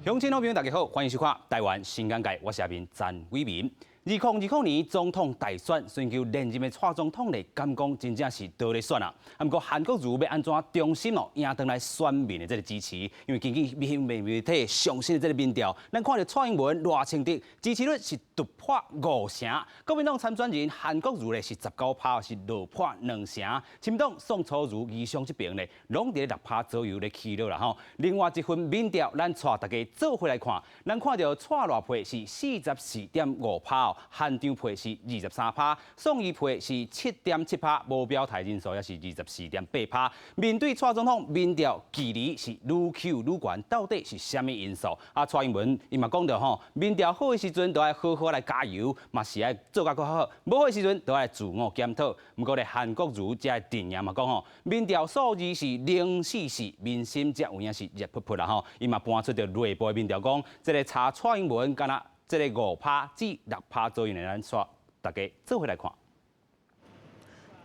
鄉親好朋友大家好，歡迎收看《台灣新眼界》，我是阿明詹偉民。2020年總統大選，尋求連任的蔡總統咧，敢講真正是倒咧選啊。啊，毋過韓國瑜欲按怎重新哦贏轉來選民的這个支持？因為根據媒體上新的這个民調，咱看著蔡英文賴清德支持率是突破五成，國民黨參選人韓國瑜咧是19%，是落破兩成。親民黨宋楚瑜余湘這爿咧，攏佇6%左右咧起落啦吼。另外一份民調，咱帶大家做伙來看，咱看著蔡賴配是44.5%。韓張配是23%，宋余配是7.7%，無表態人數也是24.8%。面對蔡總統民調距離是愈扣愈懸，到底是啥物因素？啊，蔡英文伊嘛講著吼，民調好的時陣就愛好好來加油，嘛是愛做甲閣好；無好的時陣就愛自我檢討。毋過咧，韓國瑜這个陣營嘛講吼，民調數字是044，民心才有影是熱噗噗啦吼。伊嘛搬出著內部的民調講，這个差蔡英文敢若這个5%至6%左右的，咱帶大家做伙來看。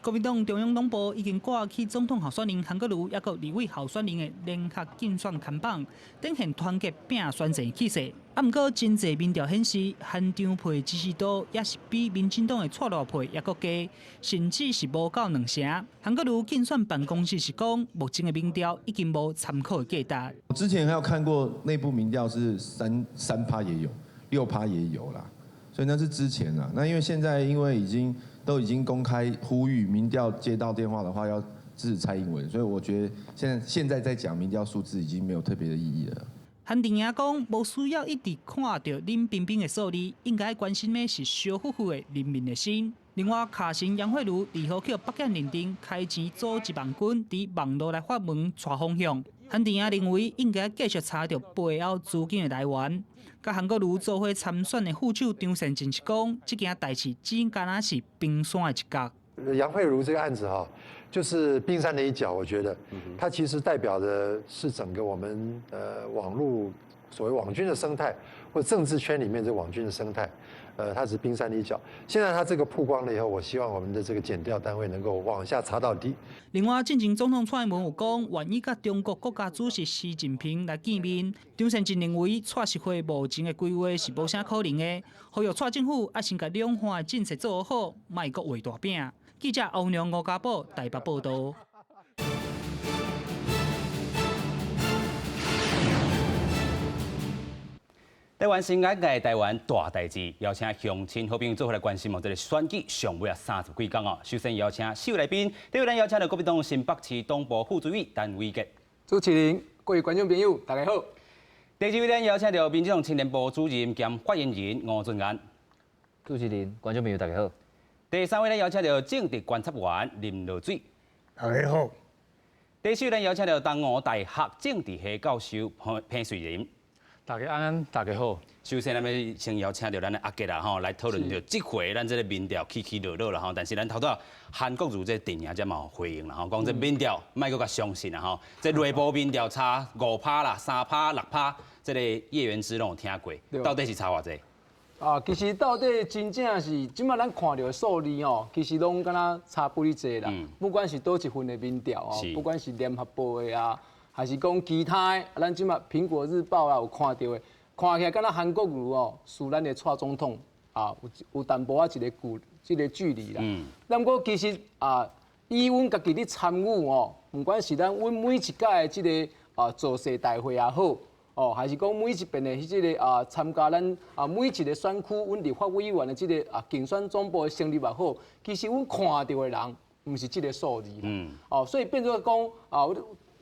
國民黨中央黨部已經掛起總統候選人韓國瑜，抑閣立委候選人的聯合競選看板，展現團結拼選戰氣勢。啊，毋過真濟民調顯示，韓張配支持度也是比民進黨的蔡賴配猶閣低，甚至是無夠兩成。韓國瑜競選辦公室是講，目前的民調已經無參考的價值。我之前還有看過內部民調是3%也有，6%也有啦，所以那是之前啦。那因為現在因為已經都已經公開呼籲民調接到電話的話要支持蔡英文，所以我覺得現在在講民調數字已經沒有特別的意義了。韓陣營講，無需要一直看著冷冰冰的數字，應該關心的是燒呼呼的人民的心。另外，卡神楊蕙如二號去北檢認定開錢組織網軍，佇網路來發文帶風向。韓陣營認為應該繼續查著背後資金的來源。佮韓國瑜做伙參選的副手張善政是講，這件代誌只敢若是冰山的一角。楊蕙如這個案子哈，就是冰山的一角，我覺得，它其實代表的是整個我們網路所謂網軍的生態，或政治圈裡面這網軍的生態，它是冰山的一角。現在它這個曝光了以後，我希望我們的這個檢調單位能夠往下查到底。另外，進前總統蔡英文有講，願意佮中國國家主席習近平來見面。張善政認為，蔡習會目前的規劃是無啥可能的，呼籲蔡政府愛先共兩岸的政策做好，莫閣畫大餅。記者歐陽吳家寶台北報道。台灣新眼界，台灣大代誌，邀請鄉親好朋友做伙來關心哦。這个選舉上尾啊三十幾工哦。首先邀請四位來賓，第一位咱邀請著國民黨新北市黨部副主委陳偉傑。主持人、各位觀眾朋友，大家好。第二位咱邀請著民進黨青年部主任兼發言人吳俊元。主持人、觀眾朋友，大家好。第三位咱邀請著政治觀察員林樂水。大家好。第四位咱邀請著東吳大學政治系教授彭彭瑞麟。大家安安，大家好。首先，咱欲先邀請著咱的阿傑啦吼，來討論著這回咱這个民調起起落落啦吼。但是咱頭拄韓國瑜這陣營才嘛有回應啦吼，講這民調莫閣共相信啦吼。這內部民調差5%啦、3%、6%，這个葉元之攏有聽過，到底是差偌濟？啊，其實到底真正是，這擺咱看著的數字吼，其實攏敢若差不離濟啦。不管是佗一份的民調哦，不管是聯合報的啊，還是講其他的，咱這擺蘋果日報啊有看著的，看起來敢若韓國瑜哦，輸咱的蔡總統啊，有淡薄仔一個距，這个距離啦。但毋過其實啊，以阮家己咧參與哦，毋管是咱阮每一屆的這个啊造勢大會也好，哦，還是講每一遍的彼個啊參加咱啊每一個選區，阮立法委員的這个啊競選總部的成立也好，其實阮看著的人，毋是這个數字啦。哦，所以變做講啊，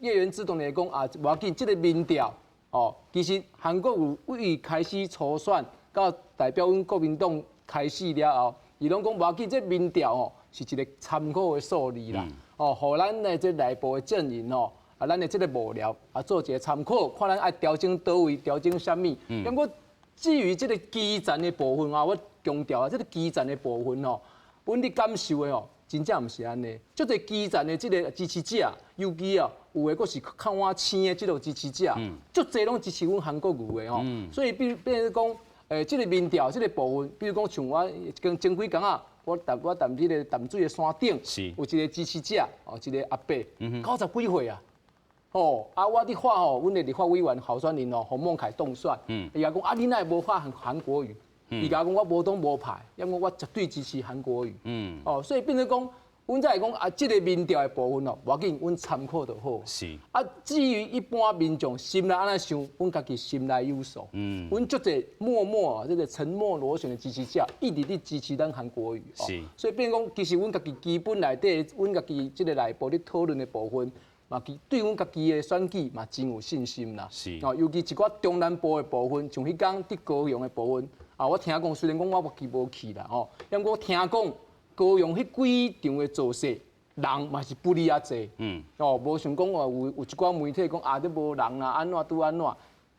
葉元之當然講啊，無要緊，這个民調哦，其實韓國瑜為開始初選，到代表阮國民黨開始了後，伊攏講無要緊，這民調哦是一個參考的數字啦。哦，予咱的這內部的陣營哦。啊，咱的這个幕僚啊，做一个參考，看咱愛調整佗位，調整啥物。毋過至於這个基層的部分啊，我強調啊，這个基層的部分吼，阮咧感受的吼，真正毋是按呢。足濟基層的這个支持者，尤其啊，有的閣是較晚生的這個支持者，足濟攏支持阮韓國瑜的吼。所以變變做講，這个民調這个部分，比如講像我跟前幾工啊，我踮這个淡水的山頂，有一个支持者，哦，一个阿伯，九十幾歲啊。哦，啊，我佇發吼，阮的立法委員侯選人哦，洪孟楷當選，伊共講啊，你哪會無發韓國瑜？伊共講我無黨無派，因為我絕對支持韓國瑜。哦，所以變做講，阮才會講啊，這個民調的部分哦，無要緊，阮參考就好。啊，至於一般民眾心內按怎想，阮家己心內有數。阮足濟默默啊，這個沉默螺旋的支持者，一直佇支持咱韓國瑜。所以變講，其實阮家己基本內底，阮家己這個內部咧討論的部分，嘛，其對阮家己的選舉嘛真有信心啦。哦，尤其一寡中南部的部分，像彼工佇高雄的部分，啊，我聽講，雖然講我家己無去啦，吼，毋過我聽講高雄彼幾場的造勢，人嘛是不離啊濟。哦，無像講哦，有一寡媒體講啊，這無人啦，按怎拄按怎，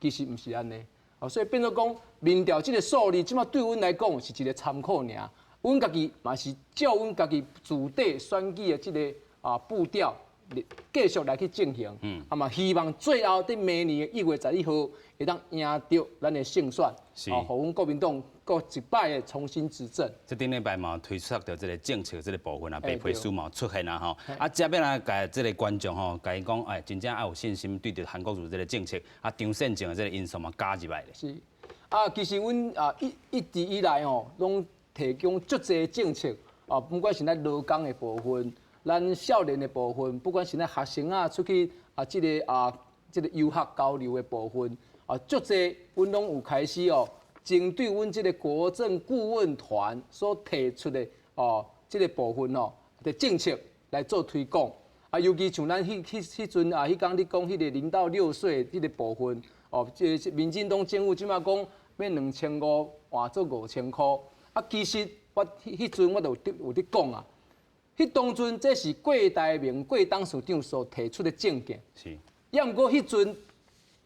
其實毋是按呢。哦，所以變做講民調這個數字，這馬對阮來講是一個參考爾。阮家己嘛是照阮家己自底選舉的這個啊步調，繼續來去進行，啊嘛希望最後佇明年的1月11號會當贏著咱的勝選，哦，予阮國民黨閣一擺的重新執政。這頂禮拜嘛推出著這個政策這個部分啊，白皮書嘛出現啊吼，啊，這欲來共這個觀眾吼，共伊講，哎，真正愛有信心對著韓國瑜這個政策，啊，張善政的這個因素嘛加入來咧。是，啊，其實阮啊一直以來吼，攏提供足濟政策，啊，不管是咱勞工的部分。咱少年的部分，不管是咱學生啊出去啊，這個啊，這個遊學交流的部分，啊，足濟，阮攏有開始哦，針對阮這個國政顧問團所提出的哦，這個部分哦的政策來做推廣。啊，尤其像咱彼陣啊，彼工你講彼個0到6歲這個部分，哦，這個民進黨政府這馬講欲2500換做5000箍，啊，其實我彼陣我就有佇講啊。彼當陣，這是郭台銘郭董事長所提出的政見。抑毋過彼陣，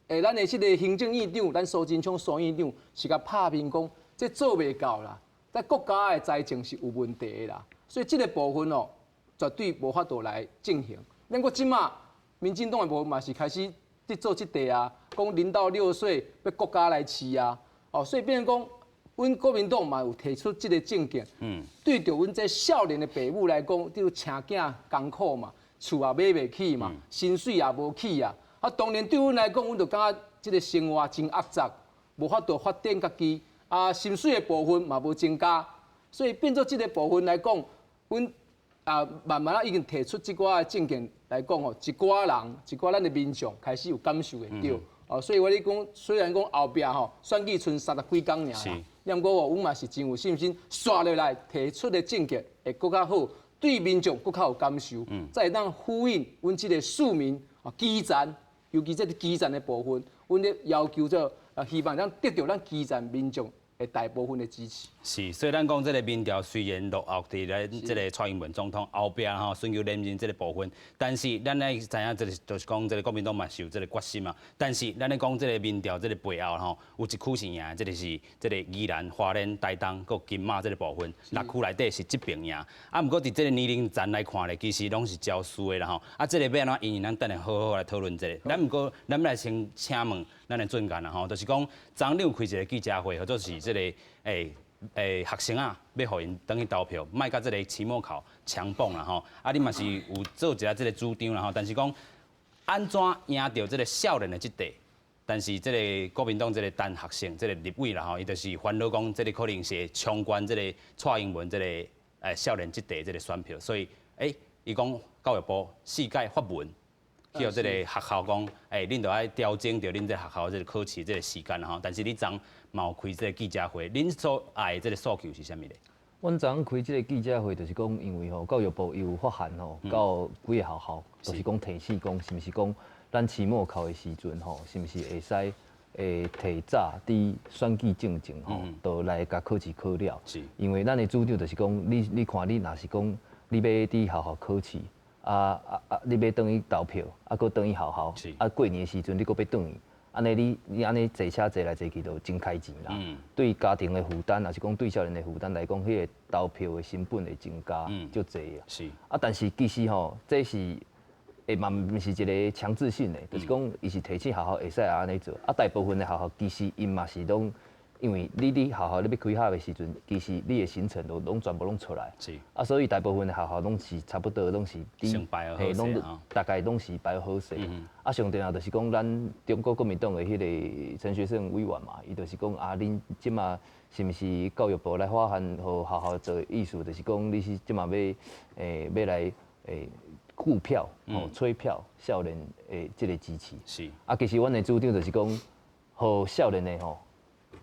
咱的這個行政院長，咱蘇貞昌蘇院長是共拍面講，這做袂到啦，在國家的財政是有問題的啦，所以這個部分哦，絕對無法度來進行。毋過這馬民進黨的部分嘛是開始佇做這塊啊，講0到6歲欲國家來飼啊，哦，所以變成講。阮國民黨嘛有提出這個政見，對著阮這少年的爸母來講，就請囝艱苦嘛，厝也買袂起嘛，薪水也無起啊。啊，當然對阮來講，阮就感覺這個生活真壓榨，無法度發展家己。啊，薪水的部分嘛無增加，所以變做這個部分來講，阮啊慢慢仔已經提出這寡的政見來講吼，一寡人，一寡咱的民眾開始有感受會著。哦，所以我咧講，雖然講後壁吼選舉賰三十幾工爾啦，毋過哦，阮嘛是真有信心，紲落來提出的政見會閣較好，對民眾閣較有感受，才會當呼應阮這個市民啊基層，尤其這個基層的部分，阮咧要求做啊，希望咱得著咱基層民眾的大部分的支持。是，所以咱講這個民調雖然落後佇咱這個蔡英文總統後壁吼，尋求連任這個部分，但是咱愛知影這個就是講這個國民黨嘛是有這個決心嘛。但是咱咧講這個民調這個背後吼，有一區是贏，這個是這個宜蘭、花蓮、台東閣金馬這個部分，六區內底是這邊贏。啊，毋過佇這個年齡層來看咧，其實攏是焦輸的啦吼。啊，這個欲按怎因應，咱等下好好來討論這個。咱毋過，咱來先請問咱的俊賢啦吼，就是講昨昏有開一個記者會，或者是這個學生啊，欲予𪜶轉去投票，莫共這個期末考強綁啦吼。啊，你嘛是有做一下這個主張啦吼，但是講按怎贏著這個少年的這塊，但是這個國民黨這個陳學聖這個立委啦吼，伊就是煩惱講這個可能是衝關這個蔡英文這個少年這塊這個選票，所以伊講教育部四界發文。去予這個學校講，恁著愛調整著恁這個學校這個考試這個時間吼。但是你昨嘛有開這個記者會，恁所愛的這個訴求是啥物咧？阮昨昏開這個記者會，就是講，因為吼教育部伊有發函吼，到幾個學校，就是講提醒講，是毋是講咱期末考的時陣吼，是毋是會使提早佇選舉進前吼，就來共考試考了。因為咱的主張就是講，你看你若是講你欲佇學校考試。啊啊啊！你欲轉去投票，啊，閣轉去學校，啊，過年的時陣你閣欲轉去，按呢你按呢坐車坐來坐去就真開錢啦。對家庭的負擔，抑是講對少年的負擔來講，彼個投票的成本會增加足濟啊。啊，但是其實吼，這是會嘛毋是一個強制性的，就是講伊是提醒學校會使按呢做。啊，大部分的學校其實𪜶嘛是攏因為你佇學校你欲開學的時陣，其實你的行程都攏全部攏出來。啊，所以大部分的學校攏是差不多攏是先排好勢。大概攏是排好勢。啊，上重要就是講，咱中國國民黨的彼个陳學聖委員嘛，伊就是講啊，恁這馬是毋是教育部來發函予學校做意思，就是講你是這馬欲欲來顧票、吼催票少年的這个支持。啊，其實阮的主張就是講，予少年的吼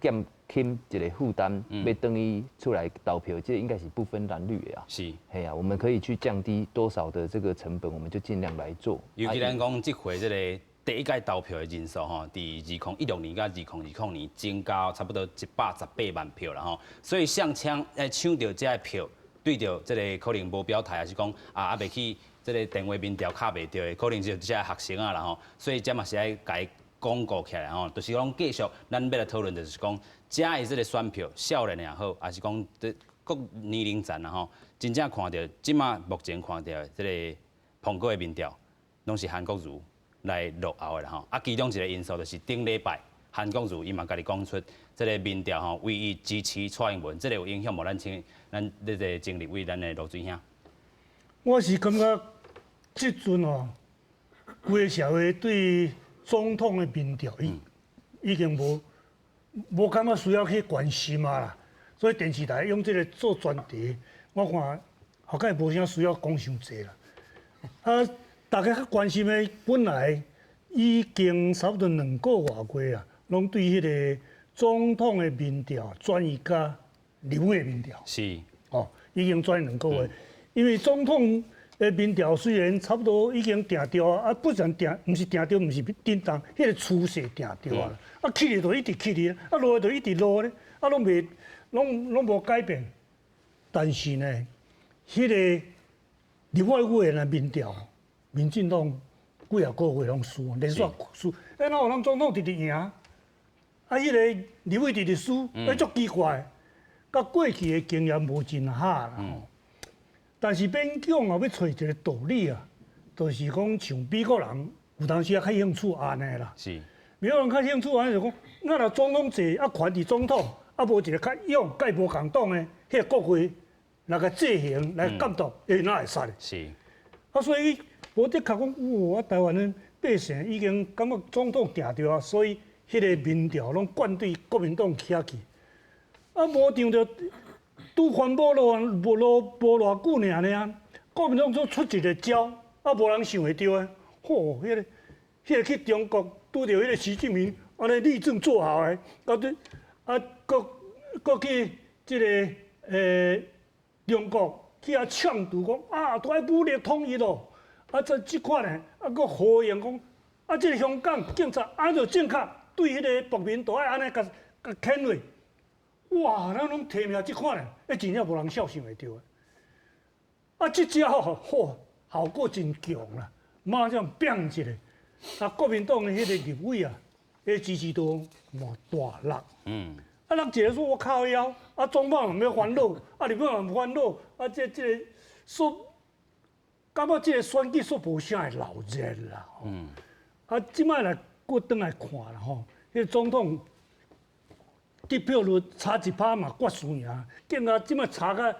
減輕一个負擔，欲轉去出來投票，這個應該是不分藍綠的啊。嘿啊，我們可以去降低多少的這個成本，我們就盡量來做。尤其咱講這回這个第一屆投票的人數吼，佇2016年佮2020年增加差不多118萬票啦吼，所以上搶搶著這个票，對著這个可能無表態，還是講啊猶未去這个電話民調敲袂著的，可能就這个學生啊啦吼，所以這嘛是愛共伊鞏固起來吼，就是講繼續咱欲來討論，就是講遮的這个選票，少年的也好，還是講這各年齡層啦吼，真正看著這馬目前看著這个蘋果的民調，攏是韓國瑜來落後的啦吼。啊，其中一个因素就是頂禮拜韓國瑜伊嘛家己講出，這个民調吼唯一支持蔡英文，這个有影響無？咱請咱這个前立委咱的盧水兄。我是感覺這陣吼，規个社會對總統的民調已經無感覺需要去關心啊啦，所以電視台用這个做專題，我看好像無啥需要講傷濟啦。啊，大家較關心的本來已經差不多兩個外月啊，攏對彼个總統的民調轉移佮立委的民調。哦，已經轉兩個月，因為總統的民調雖然差不多已經定著啊，不然定，毋是定著，毋是振動，彼个趨勢定著啊。啊，起來就一直起來，啊落來就一直落咧，啊攏袂，攏攏無改變。但是呢，彼个立法委員的民調，民進黨幾仔個月攏輸，連續輸。欸，哪有人總統直直贏？啊，彼个立委直直輸，欸，足奇怪。佮過去的經驗無真合啦。但是勉強啊，欲揣一个道理啊，就是講像美國人有當時也較興趣按呢啦。美國人較興趣按呢就講，咱若總統制啊，權佇總統，啊無一个較勇佮無仝黨的彼个國會來共制衡來監督，欸，哪會使咧？啊，所以無的確講，哇，台灣的百姓已經感覺總統定著啊，所以彼个民調攏貫對國民黨起去，啊，無想著拄宣布落無落無偌久爾爾，國民黨就出一个招，啊，無人想會著的，吼，彼个去中國拄著彼个習近平，按呢立正坐好的，啊對，啊，閣閣去這个中國去遐嗆杜講啊，都愛武力統一咯，啊，這這款呢，啊，閣呼應講，啊，這个香港警察按著正確對彼个國民都愛按呢共共牽落。哇！咱攏提名這款咧，欸，真正無人肖想會著的。啊，這招吼，嚯，效果真強啦！馬上變一个，啊，國民黨的彼个立委啊，彼支持度嘛大落。啊，人一个說我靠腰，啊，總統嘛欲煩惱，啊，立委嘛煩惱，啊，這個說，感覺這個選舉煞無啥會鬧熱啦。啊，這擺來閣轉來看啦吼，彼個總統得票率差1%嘛，決輸贏，見啊，這擺差甲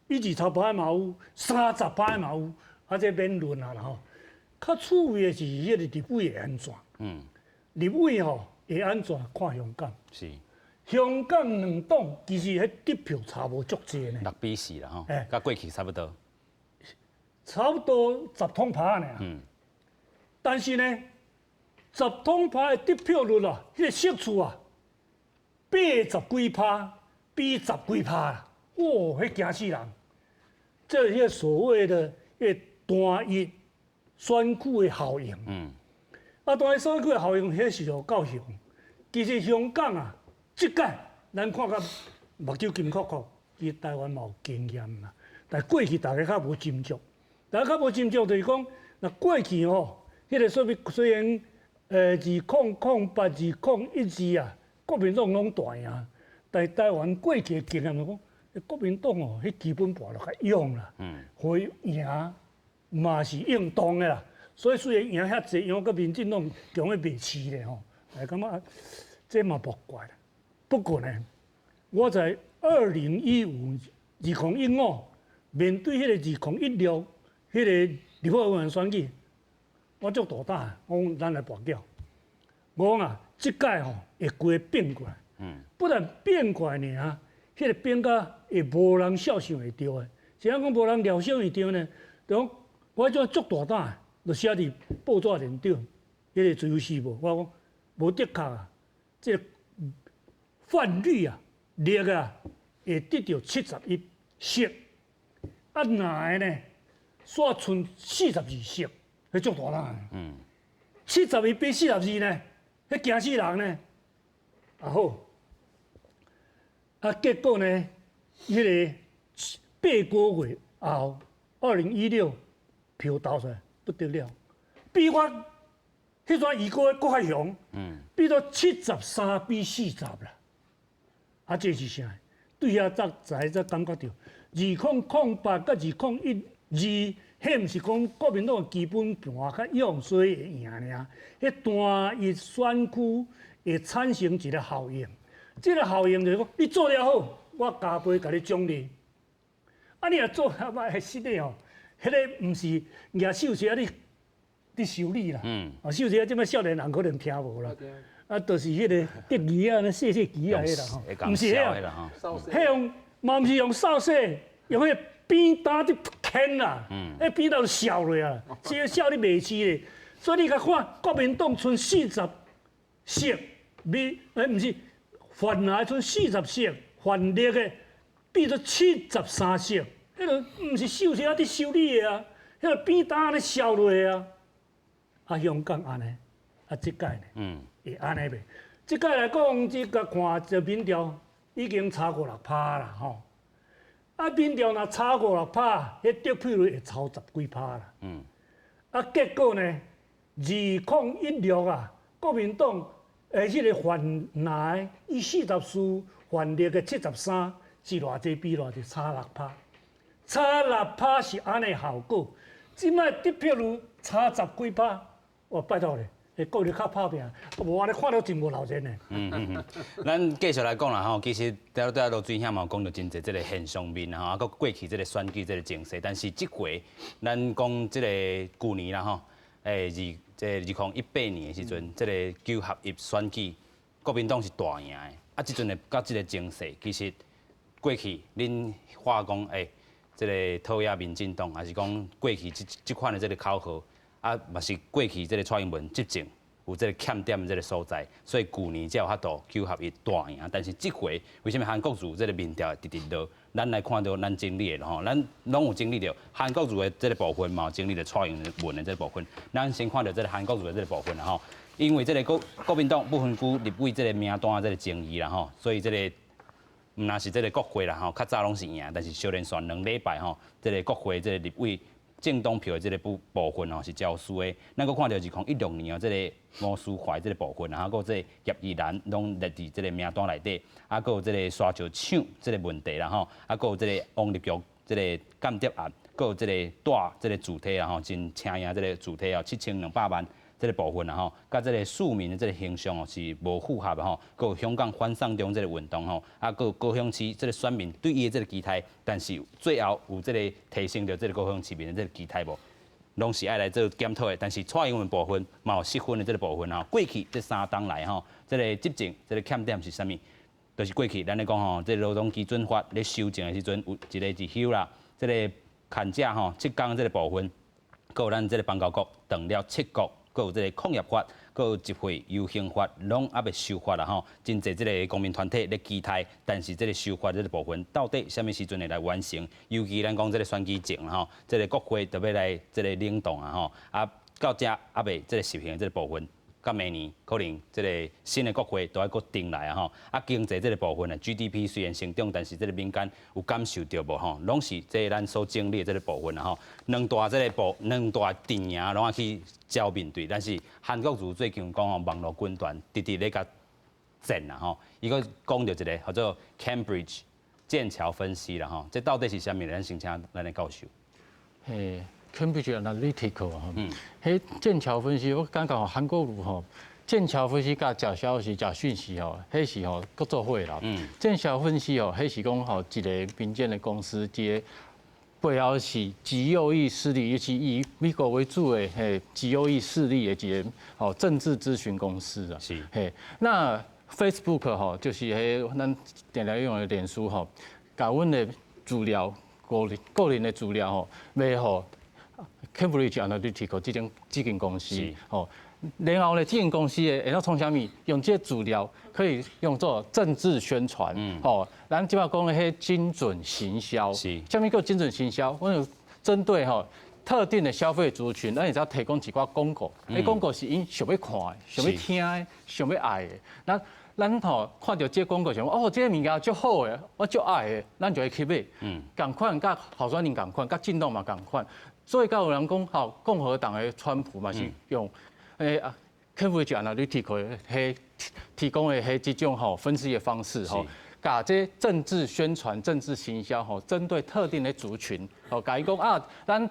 一20%嘛有，30%嘛有，啊，這免論啊啦吼。較趣味的是，彼个立委會按怎？立委吼會按怎？看香港。香港兩黨其實彼得票差無足濟呢。 6比4啦吼，佮過去差不多。差不多十通拍爾。但是呢，十通拍的得票率啊，彼个席次啊，80幾%比十幾趴啦，哇，彼驚死人！這彼个所謂的彼个單一選區的效應。啊，單一選區的效應，彼是有夠雄。其實香港啊，這屆咱看甲目睭金睏睏，其實台灣嘛有經驗啦。但過去大家較無斟酌，大家較無斟酌就是講，若過去吼，彼个所謂雖然2008、2012啊，國民黨攏大贏，但是台灣過去的經驗就講，國民黨哦，彼基本盤就較勇啦，會贏嘛是應當的啦。所以雖然贏遐濟，贏閣民進黨強欲袂飼咧吼，會感覺這嘛莫怪啦。不過呢，我在2015、2015面對彼個2016彼個立法委員選舉，我足大膽，我講咱來跋筊。我講啊，這屆吼會規個變過來，不但變過來爾，彼個變甲會無人料想會著的。是按講無人料想會著呢？就講我這足大膽，就寫佇報紙面頂，彼個自由時報，我講無的確啊，這個泛綠啊，綠啊，會得著71席，啊藍的呢，煞賰42席，彼足大膽的。71比42呢，彼驚死人呢。啊好，啊結果呢，彼個8個月後，2016票投出來不得了，比我彼陣預估的閣較雄，變做73比40啦。啊，這是啥？對遐才才才感覺著，2008佮2012，彼毋是講國民黨的基本盤較勇，所以會贏爾。彼單一選區會產生一個效應，這個效應就是講，你做了好，我加倍共你獎勵。啊，你若做較歹，實的吼，彼個毋是舉手是啊，你佇修理啦。啊，手勢啊，這擺少年人可能聽無啦。啊，就是彼個得魚啊，細細枝仔彼啦吼，毋是彼個，彼用嘛毋是用掃帚，用彼個扁擔佇牽啦，彼扁擔就削落啊，削削你袂飼咧。所以你共看國民黨賰40席，比毋是泛藍賰40席，泛綠的變做73席，彼個毋是手勢啊，佇修理的啊，彼個扁擔按呢削落啊。啊，香港按呢，啊，這屆呢？會按呢袂？這屆來講，這個看這民調已經差5、6趴啦，吼。啊，民調若差五六趴，彼得票率會超十幾趴啦。啊，結果呢？2016啊，國民黨的彼個泛藍伊44，泛綠的73，是偌濟比偌濟差六趴，差六趴是按呢效果。這擺得票率差十幾趴，我拜託咧。會國你較拍拼，無按呢看著真無鬧熱呢。嗯嗯嗯，咱繼續來講啦吼，其實拄仔羅水兄嘛講著真濟這個現象面吼，啊，閣過去這個選舉這個情勢，但是這回咱講這個舊年啦吼，二這2018年的時陣，這個九合一選舉，國民黨是大贏的，啊，這陣的佮這個情勢，其實過去恁話講這個討厭民進黨，還是講過去這這款的這個口號。啊，嘛是過去這個蔡英文執政有這個欠點的這個所在，所以舊年才有法度九合一大贏。但是這回為啥物韓國瑜這個民調會直直落？咱來看著咱整理的吼，咱攏有整理著韓國瑜的這個部分，嘛有整理著蔡英文的這個部分。咱先看著這個韓國瑜的這個部分啦吼，因為這個國國民黨不分區立委這個名單這個爭議啦吼，所以這個毋若是這個國會啦吼，較早攏是贏，但是小連續2禮拜吼，這個國會這個立委政黨票的這個部部分吼是焦輸的，咱閣看著2016年哦，這個吳思懷這個部分，啊，閣這個葉宜蘭攏列佇這個名單內底，啊，閣有這個沙石搶這個問題啦吼，啊，閣有這個王立強這個間諜案，閣有這個帶這個主體啦吼，真請贏這個主體哦，7200萬這個部分啦吼，佮這個市民的這個形象哦是無符合的吼，閣有香港反送中這個運動吼，啊，閣有高雄市這個選民對伊的這個期待，但是最後有這個提升著這個高雄市民的這個期待無？攏是愛來做檢討的，但是蔡英文部分嘛有失分的這個部分吼。過去這3冬來吼，這個執政這個欠點是啥物？就是過去咱咧講吼，這個勞動基準法咧修正的時陣有一個一休啦，這個牽者吼7工這個部分，閣有咱這個邦交國斷了7國。閣有這個礦業法，閣有集會遊行法，攏猶未修法啦吼。真濟這個公民團體咧期待，但是這個修法這個部分到底啥物時陣會來完成？尤其咱講這個選舉前吼，這個國會就欲來這個冷凍啊吼，啊到這猶未這個實行這個部分，到明年可能這個新的國會都愛閣重來啊吼。啊經濟這個部分呢，GDP 雖然成長，但是這個民間有感受著無吼？攏是這個咱所整理的這個部分啊吼。兩大這個部兩大陣營攏愛去照面對，但是韓國瑜最近講吼，網路軍團直直咧共戰啦吼。伊閣講著一個叫做 Cambridge 劍橋分析啦吼，這到底是啥物？咱先請咱的教授。嘿，Cambridge Analytica 吼，彼劍橋分析，我感覺韓國瑜吼，劍橋分析佮假消息、假訊息吼，彼是吼閣做伙啦。劍橋分析吼，彼是講吼一个民間的公司，這个背後是極右翼勢力，尤其以美國為主的彼極右翼勢力的一个吼政治諮詢公司啊。嘿，那 Facebook 吼就是彼咱定定用的臉書吼，共阮的資料、個人的資料吼賣予 Cambridge Analytica 這間公司吼。然後呢，這間公司會當創啥物？用這個資料可以用做政治宣傳，吼，咱這擺講的彼精準行銷，啥物叫精準行銷？我有針對吼特定的消費族群，咱會使提供一寡廣告，彼廣告是𪜶想欲看的、想欲聽的、想欲愛的。那咱吼看著這個廣告想講，哦，這个物件足好的，我足愛的，咱就會去買。仝款佮候選人仝款，佮政黨嘛仝款。所以才有人講，吼，共和黨的川普嘛是用。啊，Cambridge Analytica 彼提供的彼這種吼分析的方式吼，共這政治宣傳、政治行銷吼，針對特定的族群，吼，共伊講啊，咱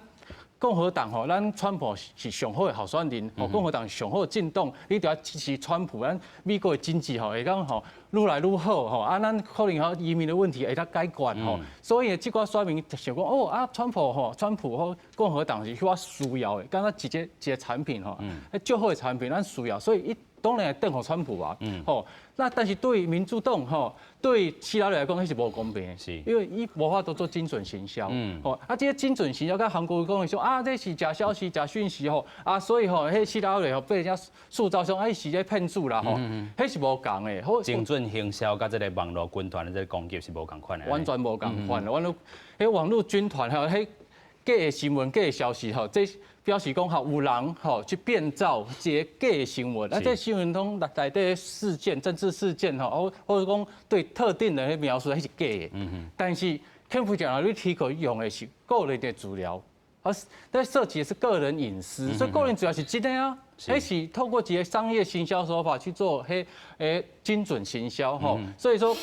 共和黨吼，咱川普是上好的候選人，吼，共和黨上好的政黨，你著愛支持川普，咱美國的經濟吼會當吼愈來愈好吼，啊，咱可能吼移民的問題會當解決吼，所以這寡選民想講哦啊，川普吼，川普吼，共和黨是我需要的，敢若一個一個產品吼，足好的產品，咱需要，所以伊當然會轉予川普啊，吼，那但是對民主黨吼，對希拉里來講，彼是無公平的，因為伊無法度做精準行銷，吼，啊，這个精準行銷，佮韓國瑜講的說啊，這是假消息、假訊息吼，啊，所以吼，彼希拉里吼被人家塑造說，哎，是咧騙子啦吼，彼是無仝的。精準行銷佮這个網路軍團的這个攻擊是無仝款的。完全無仝款的，網路，彼網路軍團吼，彼假的新聞、假的消息吼，這表示講吼有人吼去變造這个假的新聞，啊，這新聞中內底事件、政治事件吼，或者講對特定人的描述，彼是假的。但是 Cambridge Analytica 用的是個人的資料，而但涉及的是個人隱私，所以個人資料是真的啊，彼是透過一个商業行銷手法去做彼精準行銷吼，所以說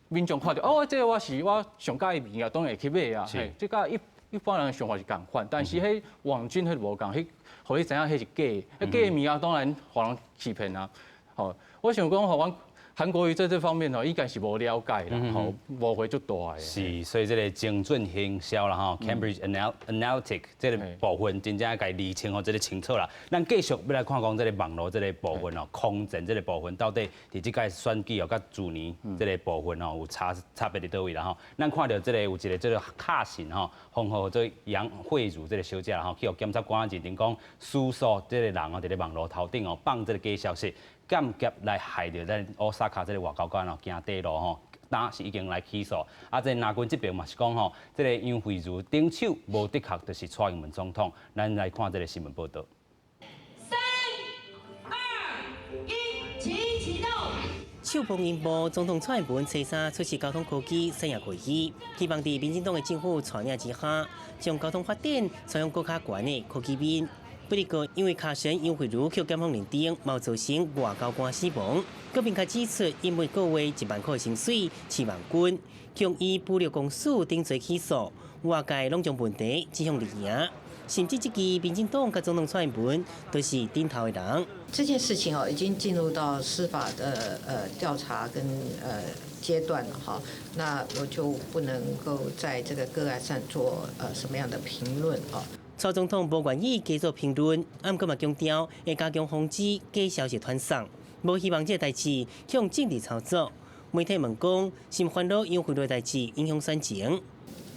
民眾看著哦，這个我是我上佮意物件，當然會去買啊，嘿，這佮一般人的想法是仝款，但是彼網軍彼無仝，彼予你知影彼是假的，假的物件當然予人欺騙啊。吼，我想講吼，阮韓國瑜在這方面吼，應該是無了解啦，吼，誤會足大的。是，所以這个精準行銷啦，吼，Cambridge Analytica 這个部分真正共釐清吼，這个清楚啦。咱繼續欲來看講這个網路這个部分哦，空戰這个部分到底佇這屆選舉哦，佮去年這个部分哦有差別佇佗位啦吼。咱看著這个有一个這个卡神吼，封號做楊惠如這个小姐啦吼，去予檢察官認定講，私鎖這个人哦，佇咧網路頭頂哦放這个假消息，間接來害著咱烏薩卡這个外交官哦，行短路吼，當時已經來起訴。啊，這個藍軍這邊嘛是講吼，這个楊惠如頂手無的確就是蔡英文總統。咱來看這个新聞報導。三、二、一，請啟動。手捧螢幕，總統蔡英文初三出席交通科技產業會議，希望佇民進黨的政府帶領之下，將交通發展走向閣較懸的科技面。不過，因為卡神楊惠如予檢方認定，嘛造成外交官死亡，閣明確指出，𪜶每個月1萬塊薪水，飼網軍，將以武力公司定罪起訴，外界攏將問題指向綠營，甚至這支民進黨佮總統蔡英文都是頂頭的人。這件事情哦，已經進入到司法的調查跟階段了哈，那我就不能夠在這個個案上做什麼樣的評論哦。蔡總統無願意加做評論，毋過嘛強調會加強防止假消息傳送，無希望這個代誌向政治操作。媒體問講，是毋煩惱楊惠如的代誌影響選情？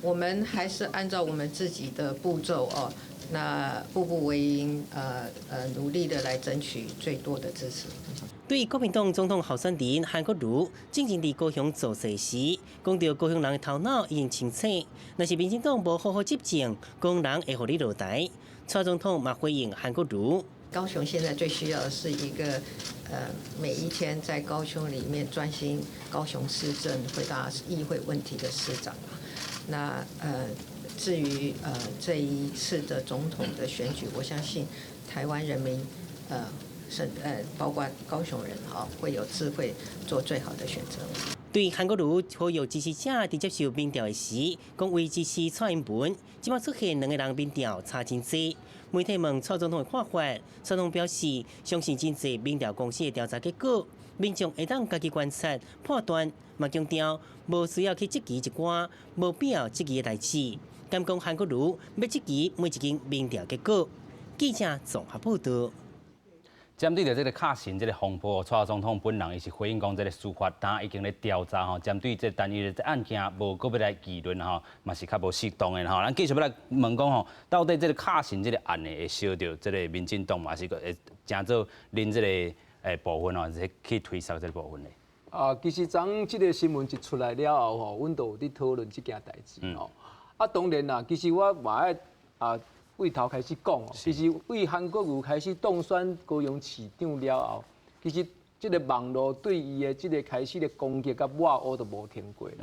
我們還是按照我們自己的步驟哦，那步步為營，努力的來爭取最多的支持。對國民黨總統候選人韓國瑜，進前佇高雄造勢時，講著高雄人的頭腦已經清醒，若是民進黨無好好執政，高雄人會予你落台。蔡總統嘛回應韓國瑜。高雄現在最需要的是一個，每一天在高雄裡面專心高雄市政、回答議會問題的市長。那至於這一次的總統的選舉，我相信台灣人民，包括高雄人哈，會有智慧做最好的選擇。對韓國瑜呼籲支持者佇接受民調的時，講為支持蔡英文，這擺出現兩个人民調差真濟。媒體問蔡總統的看法，總統表示相信真濟民調公司的調查結果，民眾會當家己觀察判斷，嘛強調無需要去質疑一寡無必要質疑的代誌。敢講韓國瑜欲質疑每一間民調結果。記者綜合報導。針對著這个卡神這个風波，蔡總統本人伊是回應講，這个司法當已經咧調查吼，針對這單一的案件無閣欲來議論吼，嘛是較無適當的吼。咱繼續欲來問講吼，到底這个卡神這个案呢，會燒著這个民進黨嘛，還是會成做恁這个部分吼，去推捒這个部分呢？啊，其實昨這个新聞一出來了後吼，阮都有佇討論這件代誌吼。啊，當然啦，其實我嘛愛啊。對頭開始講，其實對韓國瑜開始當選高雄市長了後，其實這个網路對伊的這个開始的攻擊佮抹烏都無停過啦。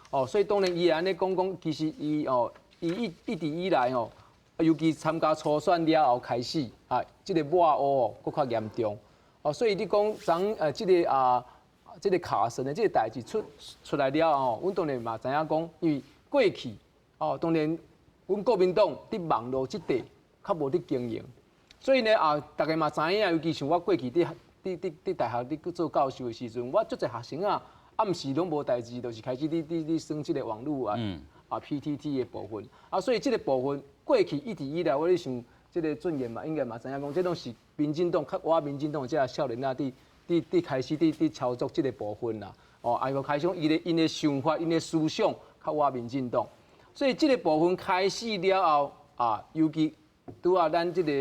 哦，所以當然伊會按呢講講，其實伊哦，伊一一直以來吼，尤其參加初選了後開始啊，這个抹烏哦，閣較嚴重。哦，所以你講昨這个啊，這个卡神的這个代誌出出來了後，阮當然嘛知影講，因為過去哦，當然。阮國民黨佇網路這塊較無佇經營，所以呢啊，大家嘛知影，尤其像我過去佇佇佇佇大學佇做教授的時陣，我足濟學生啊，暗時攏無代誌，就是開始佇佇佇耍這个網路啊啊 PTT 的部分啊，所以這个部分過去一直以來，我咧想這个俊彥嘛，應該嘛知影講，這攏是民進黨較倚民進黨這少年仔佇佇佇開始佇佇操作這个部分啦。哦，啊，開始講伊的𪜶的想法、𪜶的思想較倚民進黨。所以這个部分開始了後啊，尤其拄仔咱這个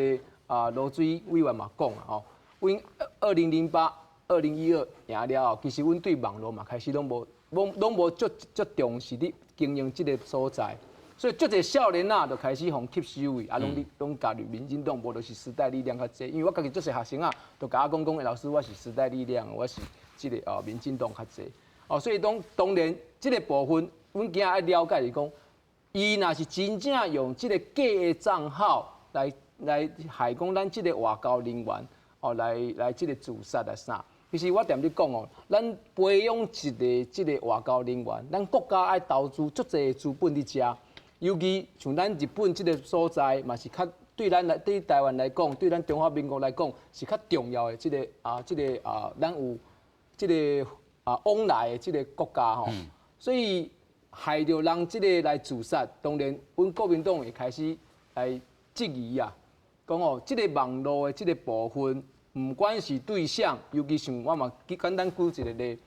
啊盧水委員嘛講啊吼，阮2008、2012贏了後，其實阮對網路嘛開始攏無攏攏無足足重視佇經營這个所在，所以足濟少年仔就開始予吸收去，啊，攏攏加入民進黨，無就是時代力量較濟。因為我家己足濟學生啊，都共我講講，欸，老師我是時代力量，我是這个哦民進黨較濟。哦，所以當當然這个部分，阮今仔愛了解是講。伊若是真正用這个假的帳號來來害講咱這个外交人員哦，來來這个自殺來啥？其實我踮咧講哦，咱培養一個這个外交人員，咱國家愛投資足濟資本佇遮，尤其像咱日本這个所在，嘛是較對咱來對台灣來講，對咱中華民國來講是較重要的這个啊，這个啊，咱有這个啊往來的這个國家吼，所以。害著人這个來自殺，當然，阮國民黨會開始來質疑啊，講哦，這个網路的這个部分，毋管是對象，尤其像我嘛簡單舉一個例，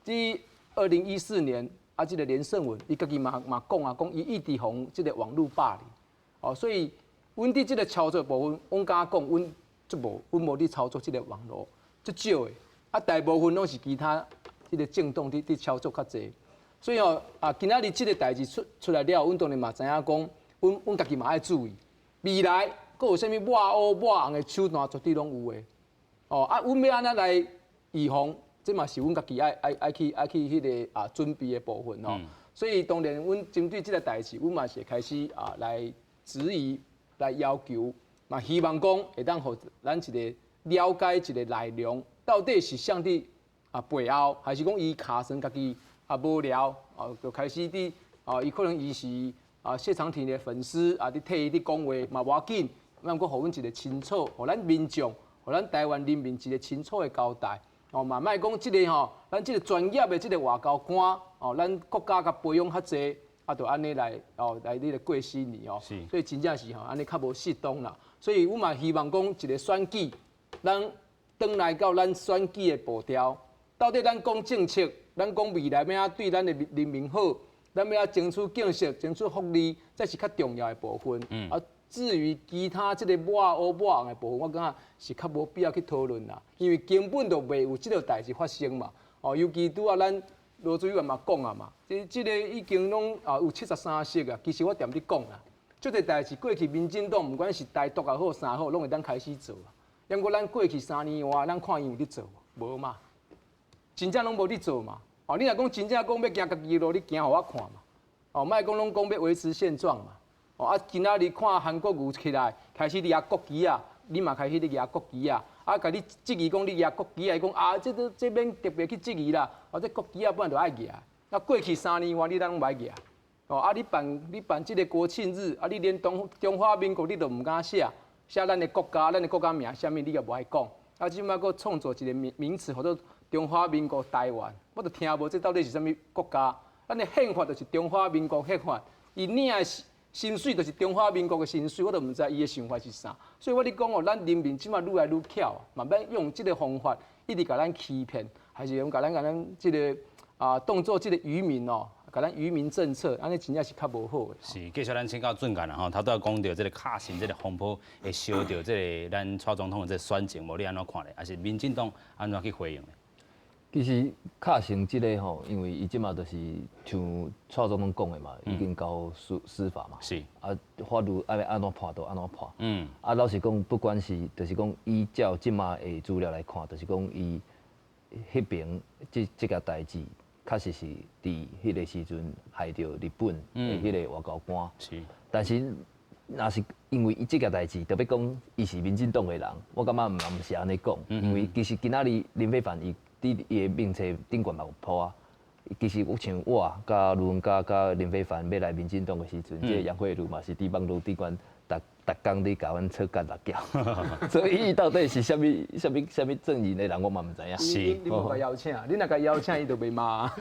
這2014年啊，這个連勝文，伊家己嘛嘛講啊，講伊一直予這个網路霸凌，哦，所以阮佇這个操作部分，阮敢講，阮足無，阮無佇操作這个網路，足少的，啊，大部分攏是其他這个政黨佇佇操作較濟。所以哦，啊，今仔日這个代誌出出來了後，阮當然嘛知影講，阮阮家己嘛愛注意，未來閣有啥物抹烏抹紅的手段，絕對攏有的。哦，啊，阮欲按怎來預防，這嘛是阮家己愛愛愛去愛去彼个啊準備的部分哦。所以當然，阮針對這个代誌，阮嘛是會開始啊來質疑、來要求，嘛希望講會當予咱一个了解一个內容，到底是啥佇啊背後，還是講伊尻川家己？啊無聊，哦就開始佇啊，伊可能伊是啊謝長廷的粉絲啊，佇替伊佇講話嘛無要緊，咱閣予阮一个清楚，予咱民眾，予咱台灣人民一个清楚的交代。哦嘛莫講這个吼，咱這个專業的這个外交官，哦，咱國家共培養較濟，啊，就按呢來哦來呢个過四年哦，所以真正是吼按呢較無適當啦。所以阮嘛希望講一个選舉，咱轉來到咱選舉的步調，到底咱講政策。咱講未來欲按怎對咱的人民好，咱欲按怎爭取建設、爭取福利，這是較重要的部分。啊，至於其他這个抹烏抹紅的部分，我感覺是較無必要去討論啦，因為根本就未有這个代誌發生嘛。哦，尤其拄仔咱羅主委嘛講啊嘛，這這个已經攏啊有73席啊。其實我踮咧講啦，這个代誌過去民進黨毋管是台獨也好，啥好，攏會當開始做啊。毋過咱過去3年外，咱看伊有咧做無？無嘛，真正攏無咧做嘛。哦，你若講真正講欲行家己的路，你行予我看嘛。哦，莫講攏講欲維持現狀嘛。哦，啊，今仔日看韓國瑜起來，開始佇遐國旗啊，你嘛開始佇舉國旗啊，啊，共你質疑講你舉國旗啊，伊講啊，這都這免特別去質疑啦。哦，這國旗仔本來就愛舉。那過去3年外，你咱攏無愛舉。哦，啊，你辦這個國慶日，啊，你連中華民國你都毋敢寫，寫咱的國家，咱的國家名啥物你也無愛講。啊，這擺閣創造一個名詞，號做中華民國台灣，我就聽無這到底是啥物國家？咱的憲法就是中華民國憲法，伊領的薪水就是中華民國的薪水，我都毋知伊的想法是啥。所以我咧講哦，咱人民這擺愈來愈巧，嘛欲用這個方法一直共咱欺騙，還是用共咱這個啊當做這個愚民哦，共咱愚民政策，按呢真正是較無好的。是，繼續咱請教俊賢啦吼，頭拄仔講著這個卡神這個風波會燒著這個咱蔡總統的這個選情，無你按怎看咧？還是民進黨按怎去回應咧？其實卡神這個吼，因為伊這馬就是像蔡總統講的嘛，已經交司法嘛。啊，法律愛按怎判就按怎判。啊，老實講，不管是就是講依照這馬的資料來看，就是講伊彼爿這個代誌，確實是佇彼個時陣害著日本的彼個外交官。但是，若是因為伊這個代誌，特別講伊是民進黨的人，我感覺毋是按呢講。因為其實今仔日林飛帆伊佇伊的名冊頂懸嘛有鋪啊。其實我像我佮盧文嘉佮林飛帆欲來民進黨的時陣，這個楊慧如嘛是佇網路頂懸，逐逐工佇共阮吵甲六叫，所以伊到底是啥物啥物啥物陣營的人，我嘛毋知影。你無共邀請，你若共邀請，伊就袂罵。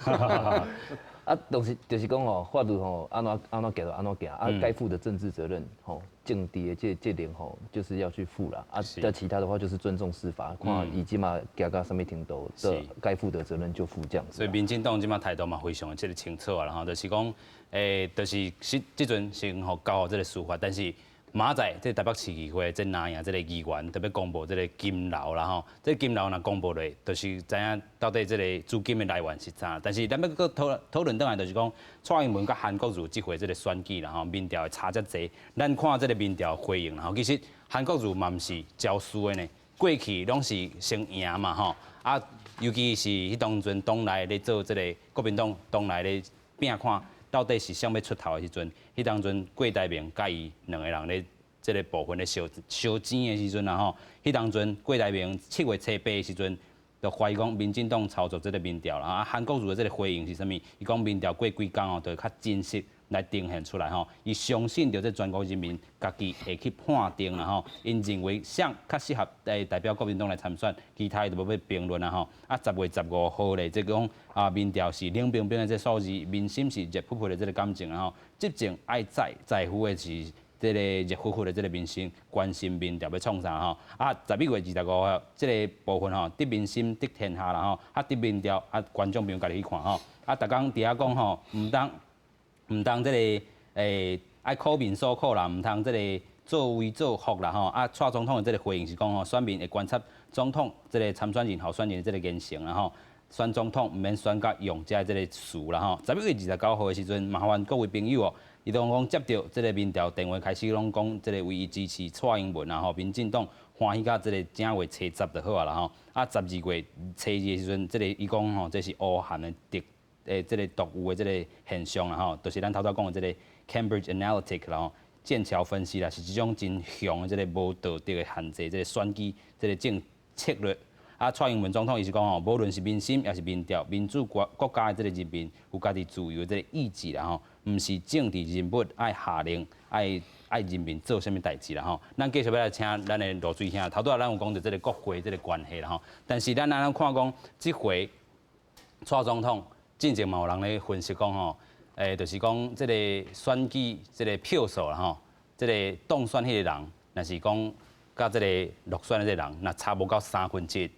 啊，就是講吼，法律吼，按怎按怎行就按怎行，啊，該負的政治責任吼，政治的這責任吼，就是要去負啦。啊，在其他的話就是尊重司法，看伊這馬行到啥物程度，這該負的責任就負這樣子。所以民進黨這馬態度嘛非常的這個清楚啊，吼，就是講，就是是這陣先予交予這個司法，但是明仔載這台北市議會這藍營這個議員特別公布這個金流啦吼，這個金流若公布落，就是知影到底這個資金的來源是啥。但是咱欲閣討論轉來，就是講蔡英文佮韓國瑜這回這個選舉啦吼，民調會差遮濟，咱看這個民調回應啦吼，其實韓國瑜嘛毋是招輸的呢，過去攏是先贏嘛吼，啊，尤其是彼當陣黨內咧做這個國民黨黨內咧拼看到底是啥欲出頭的時陣，彼當陣郭台銘佮伊兩个人咧這個部分咧相相爭的時陣啊吼，彼當陣郭台銘7月初8的時陣，就懷疑講民進黨操作這個民調啦，啊，韓國瑜的這個回應是啥物？伊講民調過幾工哦，就會較真實來呈現出來吼。伊相信著這全國人民家己會去判定啦吼。𪜶認為誰較適合代表國民黨來參選，其他伊就無欲評論啦吼。啊，10月15號咧，這講啊民調是冷冰冰的這數字，民心是熱撲撲的這個感情啦吼。執政愛在在乎的是這個熱乎乎的這個民心，關心民調欲創啥吼？啊，11月25號這個部分吼，得民心得天下啦吼，啊得民調啊，觀眾朋友家己去看吼。啊，逐工佇遐講吼，毋通這個愛苦民所苦啦，毋通這個作威作福啦吼。啊，蔡總統的這個回應是講吼，選民會觀察總統這個參選人候選人的這個言行啦吼。選總統毋免選甲用這這個詞啦吼。11月29號的時陣，麻煩各位朋友哦。伊當講接著這個民調電話開始攏講這個唯一支持蔡英文啊吼，民進黨歡喜甲這個正月初十就好啊啦吼。啊，12月初2的時陣，這個伊講吼，這是烏韓的特這個獨有的這個現象啦吼，就是咱頭拄講的這個 Cambridge Analytica 啦吼，劍橋分析啦，是這種真強的這個無道德的限制，這個選舉這個政策略。啊，蔡英文總統伊是講吼，無論是民心抑是民調，民主國家的這個人民有家己自由的這個意志啦吼，毋是政治人物愛下令愛人民做啥物代誌啦吼。咱繼續欲來請咱的羅水兄，頭拄仔咱有講著這個國會這個關係啦吼，但是咱按呢看講，這回蔡總統進前嘛有人咧分析講吼，就是講這個選舉這個票數啦吼，這個當選彼個人，若是講佮這個落選的這個人，若差無夠1/3，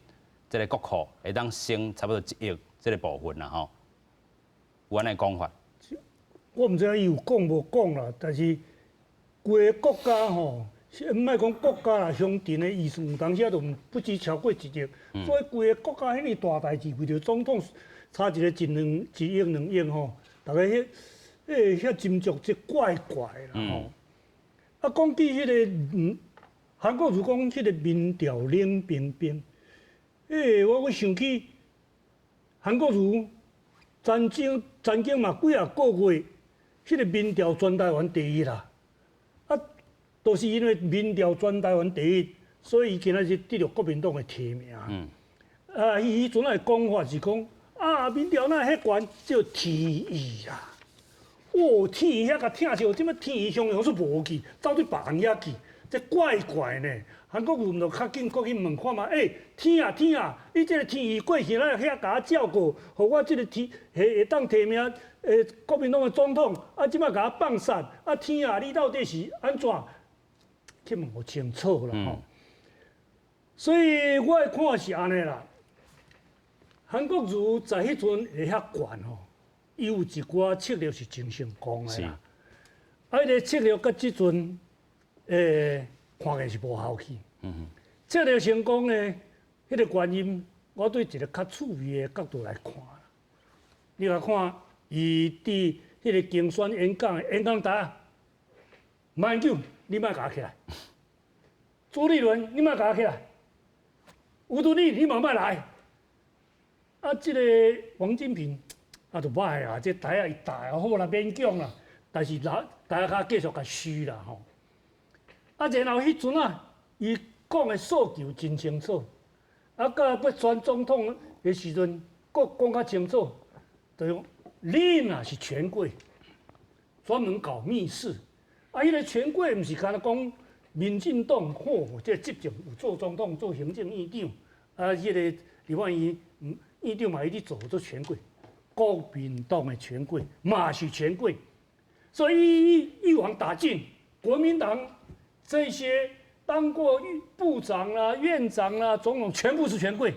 這個國庫會當省差不多1億這個部分啦吼，有按呢講法？我毋知影伊有講無講啦，但是規个國家吼，毋莫講國家啦，鄉鎮的預算有當時仔都不止超過1億，所以規个國家彼爾大代誌，為著總統差一個一兩1億2億吼，逐家彼遐斟酌這怪怪啦吼。啊，講起彼個韓國瑜講彼個民調冷冰冰。我閣想起韓國瑜曾經嘛幾仔個月，彼個民調全台灣第一啦。啊，都是因為民調全台灣第一，所以伊今仔日得著國民黨的提名。啊，伊彼陣的講法是講啊，啊，民調哪會遐懸，叫天意啦。哦，天意遐共疼笑，這擺天意雄雄說無去，走對別人遐去，這怪怪呢。韓國瑜毋就較緊閣去問看覓，欸，天啊天啊，你這个天意過去，哪會遐共我照顧，予我這个天會會當提名國民黨的總統，啊，這擺共我放殺，啊天啊，你到底是按怎？去問予清楚啦吼。所以我的看法是按呢啦。韓國瑜在彼陣會遐懸吼，伊有一寡策略是真成功的啦。啊，彼个策略佮這陣看起來是無效去。策略成功的彼个原因，我對一个較趣味的角度來看。你來看，伊佇彼个競選演講的演講台，馬英九，你莫共我起來；朱立倫，你莫共我起來；吳敦義，你嘛莫來。啊，這个王金平啊，就歹啊，這台仔伊帶好啦，勉強啦，但是老台仔跤繼續共輸啦吼。啊，然後彼陣啊，伊講的訴求真清楚，啊，到欲選總統的時陣，閣講較清楚，就是講你若是權貴，專門搞密室，啊，彼个權貴毋是干焦講民進黨，吼，這個執政有做總統、做行政院長，啊，彼个立法院院長嘛，伊咧做做權貴，國民黨的權貴嘛是權貴，所以一網打盡，國民黨這些當過部長啦、院長啦、總統，全部是權貴；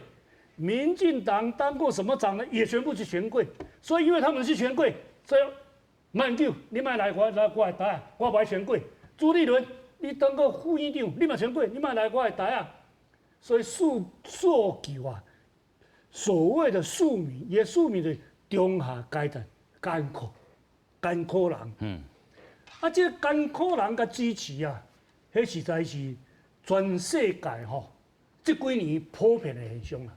民進黨當過什麼長呢，也全部是權貴。所以因為他們是權貴，所以馬英九，你莫來我來我的台，我無愛權貴。朱立倫，你當過副院長，你嘛權貴，你莫來我的台啊。所以訴訴求啊，所謂的庶民，也庶民的中下階層艱苦艱苦人。啊，這個艱苦人共支持啊，彼實在是全世界吼，這幾年普遍的現象啦。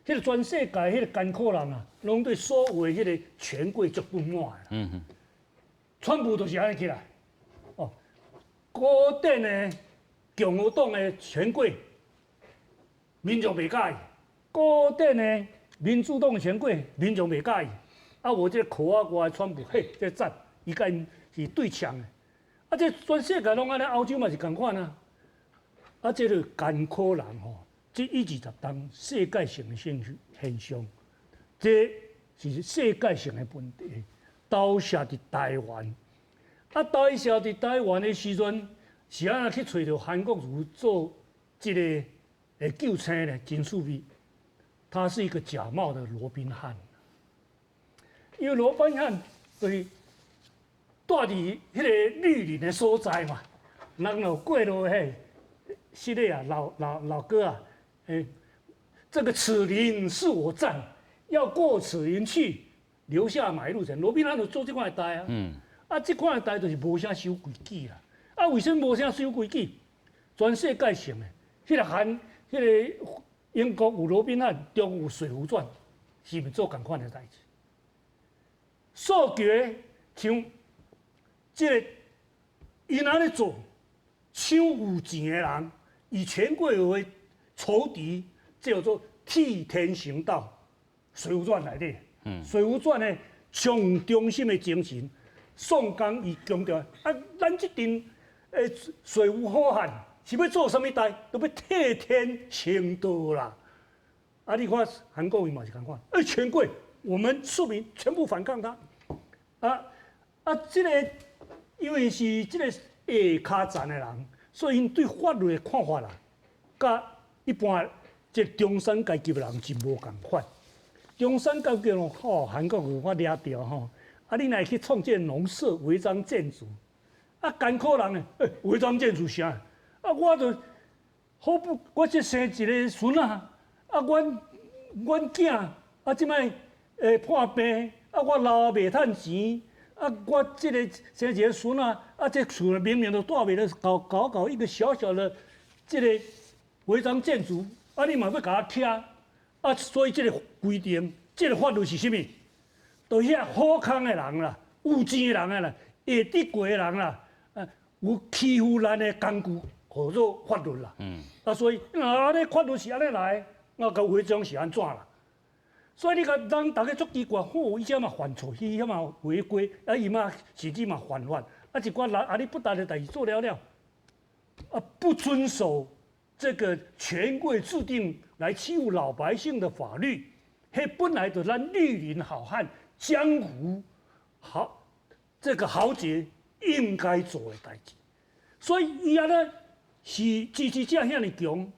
彼个全世界彼个艱苦人啊，攏對所謂彼个權貴足不滿的啦。全部都是按呢起來。哦，古典的共和黨的權貴，民眾袂佮意；古典的民主黨的權貴，民眾袂佮意。啊，無這個殼仔外的川普，嘿，這讚，伊共𪜶是對嗆的。啊，這全世界攏按呢，歐洲嘛是仝款啊。啊，這個艱苦人吼，這一二十冬世界性的現現象，這是世界性的問題，投射佇台灣。啊，投射佇台灣的時陣，是按怎去揣著韓國瑜做這个的救星呢？真趣味，他是一個假冒的羅賓漢。因為羅賓漢就是蹛佇彼个綠林的所在嘛，人若過路嘿，是的啊，老老老哥啊，欸，這個此林是我佔，要過此林去，留下買路錢。羅賓漢就做這款的代啊，啊，這款的代就是無啥守規矩啦。啊，為什麼無啥守規矩？全世界性的，彼个韓，彼个英國有羅賓漢，中國有水滸傳，是毋是做仝款的代誌？訴求像這個，𪜶按呢做，搶有錢的人，以權貴為仇敵，這叫做替天行道，《水滸傳》內底，《水滸傳》的上中心的精神，宋江伊強調啊，咱這陣水滸好漢是欲做啥物代？都欲替天行道啦！啊，你看韓國瑜嘛是仝款，欸，權貴，我們庶民全部反抗他。啊啊，這個因為是這個下跤層的人，所以𪜶對法律的看法啦，佮一般這中產階級的人真無仝款。中產階級吼，韓國瑜我掠著吼，啊，你若去創建農舍違章建築，啊，艱苦人呢，欸，違章建築啥？啊，我就好不，我這生一个孫仔，啊，阮阮囝啊，這擺會破病，啊，我老也袂趁錢，啊，我這个生一个孫仔，啊，這厝明明都蹛袂落，搞搞搞一個小小的這個違章建築，啊，你嘛欲共我拆，啊，所以這個規定，這個法律是啥物？就遐好康的人啦，有錢的人啊啦，會得過的人啦，啊，有欺負咱的工具，號做法律啦。啊，所以若按呢法律是按呢來，那個違章是按怎啦？所以你共人逐家足奇怪，吼，伊遮嘛犯錯，伊遐嘛違規，啊伊嘛甚至嘛犯法，啊一寡人啊你不值的代誌做了了，啊不遵守這個權貴制定來欺負老百姓的法律，彼本來就咱綠林好漢、江湖豪這個豪傑應該做的代誌，所以伊按呢是支持者遐爾強，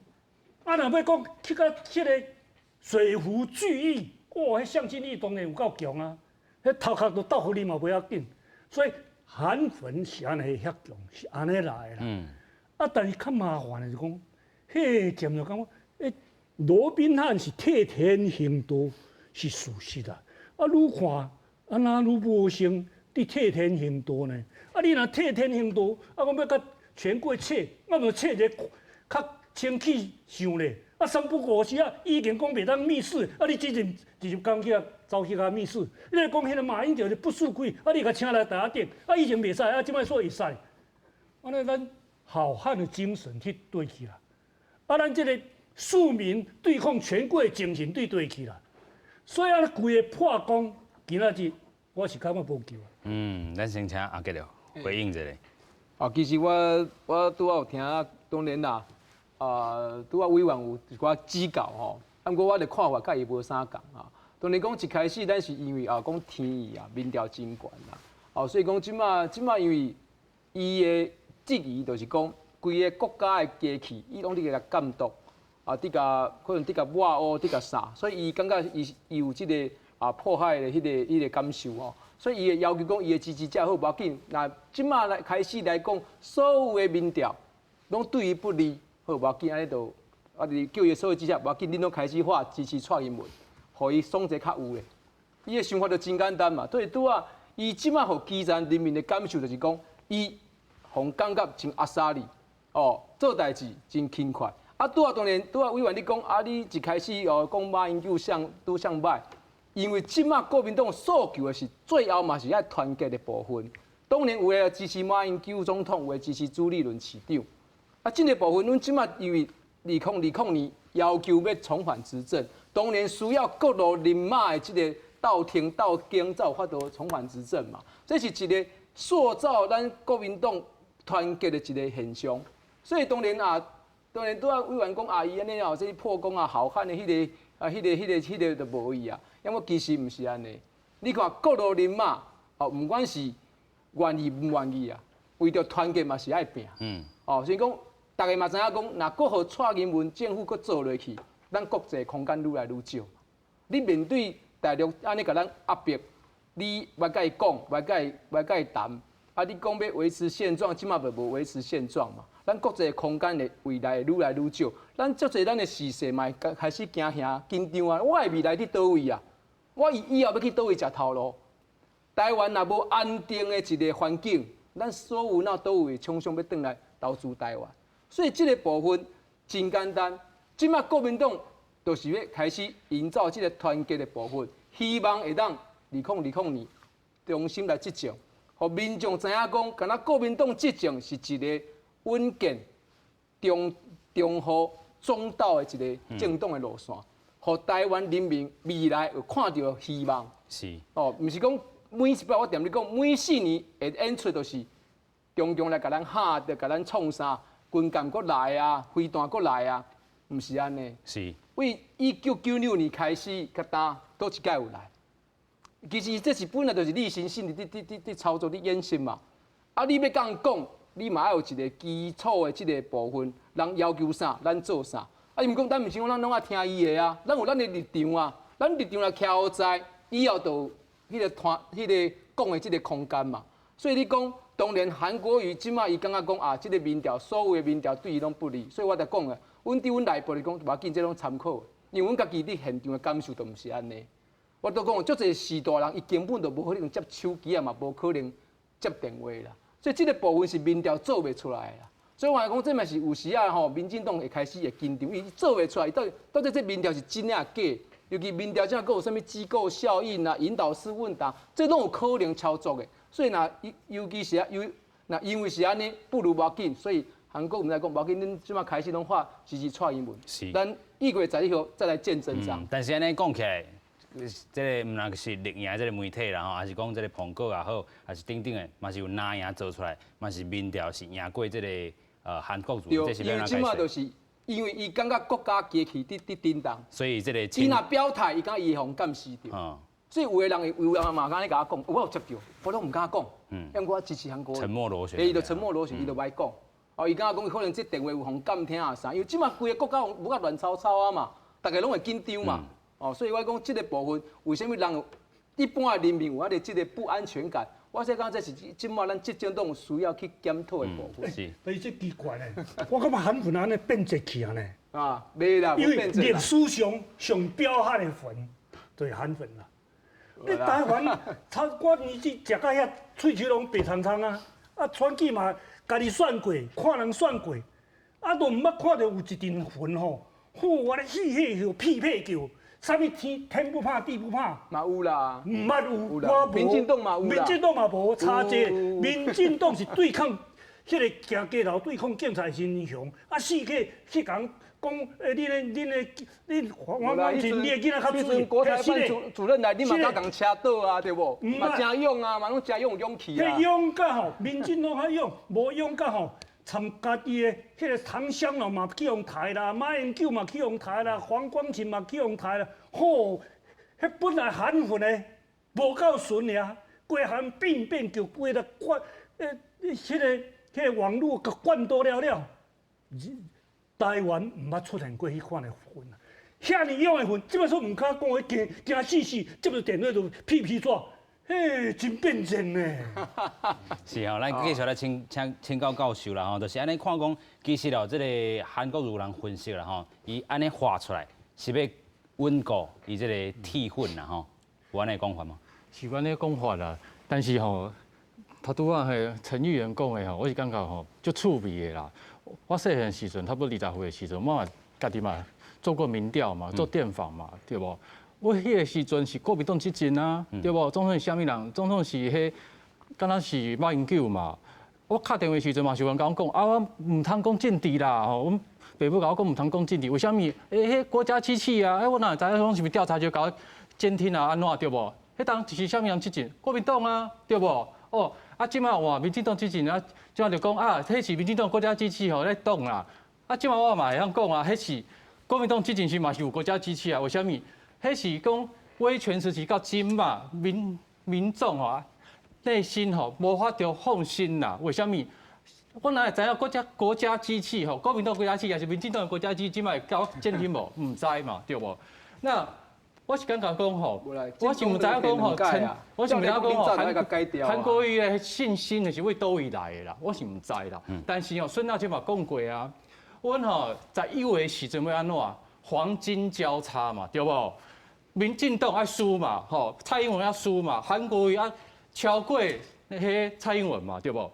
啊若欲講去共彼个說服聚義，哇！彼向心力當然有夠強啊！彼頭殼都鬥予你嘛無要緊，所以韓粉是按呢遐強，是按呢來的啦。啊，但是較麻煩的是講，彼個漸就感覺，欸，羅賓漢是替天行道是事實啊。啊，愈看啊，若愈無像佇替天行道呢？啊，你若替天行道，啊，講欲共權貴扯，啊，無扯一个較清氣想咧。啊，三不五時啊，以前講袂當密室，啊，你之前直接講起來走去共密室。你講彼個馬英九是不輸虧，啊，你共請來台頂，啊，以前袂使，啊，這擺說會使。按呢咱好漢的精神去對去啦，啊，咱這個庶民對抗權貴的精神對對去啦。所以啊，規个破功，今仔日我是感覺無救。嗯，咱先請阿杰了回應一下。啊，其實我我拄仔有聽，當然啦。啊，拄仔委員有一寡指教吼，啊，毋過我的看法佮伊無啥仝啊。當然講一開始咱是因為啊，講天意啊，民調真懸啦，哦，所以講這馬這馬因為伊的質疑就是講，規个國家的機器，伊攏佇共監督，啊，佇共可能佇共抹烏，佇共啥，所以伊感覺伊伊有這個啊迫害的彼個感受吼，所以伊會要求講伊的支持者好無要緊，若這馬來開始來講，所有的民調攏對伊不利。好，無要緊，按呢就啊，就叫伊所有支持者無要緊，恁攏開始喊支持蔡英文，予伊爽一較有咧。伊的想法就真簡單嘛，對拄仔，伊這馬予基層人民的感受就是講，伊予感覺真阿莎力，哦，做代誌真輕快。啊，拄仔當然，拄仔委員你講，啊，你一開始哦講馬英九像拄上歹，因為這馬國民黨訴求的是最後嘛是愛團結的部分。當然有的支持馬英九總統，有的支持朱立倫市長。啊，這个部分，阮這馬因為2020年要求欲重返執政，當然需要各路人馬的這个鬥聽鬥經，才有法度重返執政嘛。這是一个塑造咱國民黨團結的一个現象。所以當然啊，當然拄仔委員講啊，伊按呢哦，這破功啊，好漢的彼个啊，彼个彼个彼个就無伊啊。因為其實毋是按呢。你看各路人馬哦，毋管是願意毋願意啊，為著團結嘛是愛拚。哦，所以講。逐家嘛知影講，若閣予蔡英文政府閣做落去，咱國際空間愈來愈少。你面對大陸按呢共咱壓迫，你欲共伊講，欲共伊欲共伊談，啊，你講欲維持現狀，這馬就無維持現狀嘛。咱國際空間的未來愈來愈少，咱足濟咱的時勢嘛會開始驚嚇緊張啊！我的未來佇佗位啊？我以以後欲去佗位食頭路？台灣若無安定的一个環境，咱所有若佗位廠商欲轉來投資台灣。所以這个部分真簡單，這馬國民黨就是欲開始營造這个團結的部分，希望會當2020年重新來執政，予民眾知影講，敢若國民黨執政是一个穩健、中中和、中道的一个政黨的路線，予台灣人民未來有看著希望。哦，毋是講每一擺我踮咧講，每4年會演出就是中共來共咱嚇，著共咱創啥？軍艦閣來啊，飛彈閣來啊，毋是按呢。為1996年開始，到今佗一擺有來。其實這是本來就是例行性的，佇佇佇佇操作、佇演習嘛。啊，你欲共人講，你嘛愛有一个基礎的這个部分，人要求啥，咱做啥。啊，伊毋講，咱毋是講咱攏愛聽伊的啊，咱有咱的立場啊，咱立場若徛予在，以後就有彼个團、彼个講的這个空間嘛。所以你講。當然，韓國瑜這馬伊感覺講啊，這个民調，所有的民調對伊攏不利，所以我才講啊，阮佇阮內部來講，無要緊，這攏參考，因為阮家己佇現場的感受都毋是按呢。我都講，足濟序大人，伊根本就無可能接手機啊，嘛無可能接電話啦。所以這个部分是民調做袂出來的啦。所以我講，這嘛是有時啊吼，民進黨會開始會緊張，伊做袂出來，到底到底這民調是真抑假？尤其民調這閣有啥物機構效應啊、引導式問答，這攏有可能操作的。所以若尤其是啊，尤若因為是按呢，不如無要緊，所以韓國毋知講無要緊，恁這馬開始攏喊支持蔡英文。咱1月11號再來見真章。但是按呢講起來，這個毋但是綠營這個媒體啦吼，還是講這個蘋果也好，還是等等的，嘛是有藍營做出來，嘛是民調是贏過這個韓國瑜，這是欲按怎解釋？就是因為伊感覺國家機器佇震動，所以這個伊若表態，伊感覺伊會予監視著。所以有的人會有人嘛敢咧共我講，我有接著，我攏毋敢講，因為我支持韓國瑜。沉默螺旋。伊就沉默螺旋，伊就袂講。哦，伊感覺講可能這電話有予監聽啊啥，因為這馬規个國家無較亂糟糟啊嘛，逐家攏會緊張嘛。哦，所以我講這個部分，為啥物人一般的人民有這個不安全感？我說講這是這馬咱執政黨需要去檢討的部分。是。所以這奇怪咧，我感覺韓粉按呢變節去啊呢。啊，袂啦，因為歷史上上彪悍的粉，就是韓粉啦。你台灣，他我年紀食到遐喙齒攏白蒼蒼啊，啊，選舉嘛，家己選過，看人選過，啊，都毋捌看著有一陣粉吼，吼，我咧嬉嬉叫，屁屁叫，啥物天天不怕地不怕，嘛有啦，毋捌有，我無，民進黨嘛有民進黨嘛無差這，民進黨是對抗彼個行街頭對抗警察的英雄，啊，四個去共講，欸，恁的恁的恁黃光芹，你的囡仔較注意。國台辦主任來，你嘛敢共車倒啊，對無？嘛誠勇啊，嘛攏誠勇勇氣啊。彼勇甲吼，民進黨較勇，無勇甲吼，參家己的彼個唐湘龍嘛去予刣啦，馬英九嘛去予刣啦，黃光芹嘛去予刣啦。吼，彼本來韓粉的無夠純爾，規項變變叫規個灌，彼個網路閣灌多了了。台灣毋捌出現過彼款的粉啊，遐爾勇的粉，這擺說毋敢講，驚驚死死，接著電話就屁屁紙，嘿，真變節呢。是哦，咱繼續來請教教授啦吼，就是按呢看講，其實哦，這個韓國瑜人分析啦吼，伊按呢畫出來是欲穩固伊這個鐵粉啦吼，有按呢講法嗎？是按呢講法啦，但是吼，頭拄仔彼陳議員講的吼，我是感覺吼足趣味的啦。我細漢時陣，差不多20歲的時陣，我嘛家己嘛做過民調嘛，做電訪嘛，對無？我彼個時陣是國民黨執政啊，對無？總統是啥物人？總統是彼，敢若是馬英九嘛。我敲電話時陣嘛是有人共我講，啊，我毋通講政治啦，吼，阮爸母共我講毋通講政治，為啥物？欸，彼國家機器啊，欸，我哪會知影講是毋是調查局共我監聽啊？按怎對無？彼當時是啥物人執政？國民黨啊，對無？哦，啊，這馬換民進黨執政啊，這馬就講啊，彼是民進黨國家機器吼咧擋啦。啊，這馬我嘛會曉講啊，彼是國民黨執政時嘛是有國家機器啊。為啥物？彼是講威權時期到今嘛，民眾吼內心吼無法度放心啦。為啥物？我哪會知影國家機器吼，國民黨國家機器，抑是民進黨的國家機器，這馬會共我監聽無？毋知嘛，對無？那我是感覺講吼，我是毋知影講吼，陳，我是毋知影講吼，韓國瑜的信心是佇佗位來的啦，我是毋知啦。但是吼，孫大姐嘛講過啊，阮吼在一月時陣欲按怎？黃金交叉嘛，對無？民進黨愛輸嘛，吼，蔡英文愛輸嘛，韓國瑜愛超過彼蔡英文嘛，對無？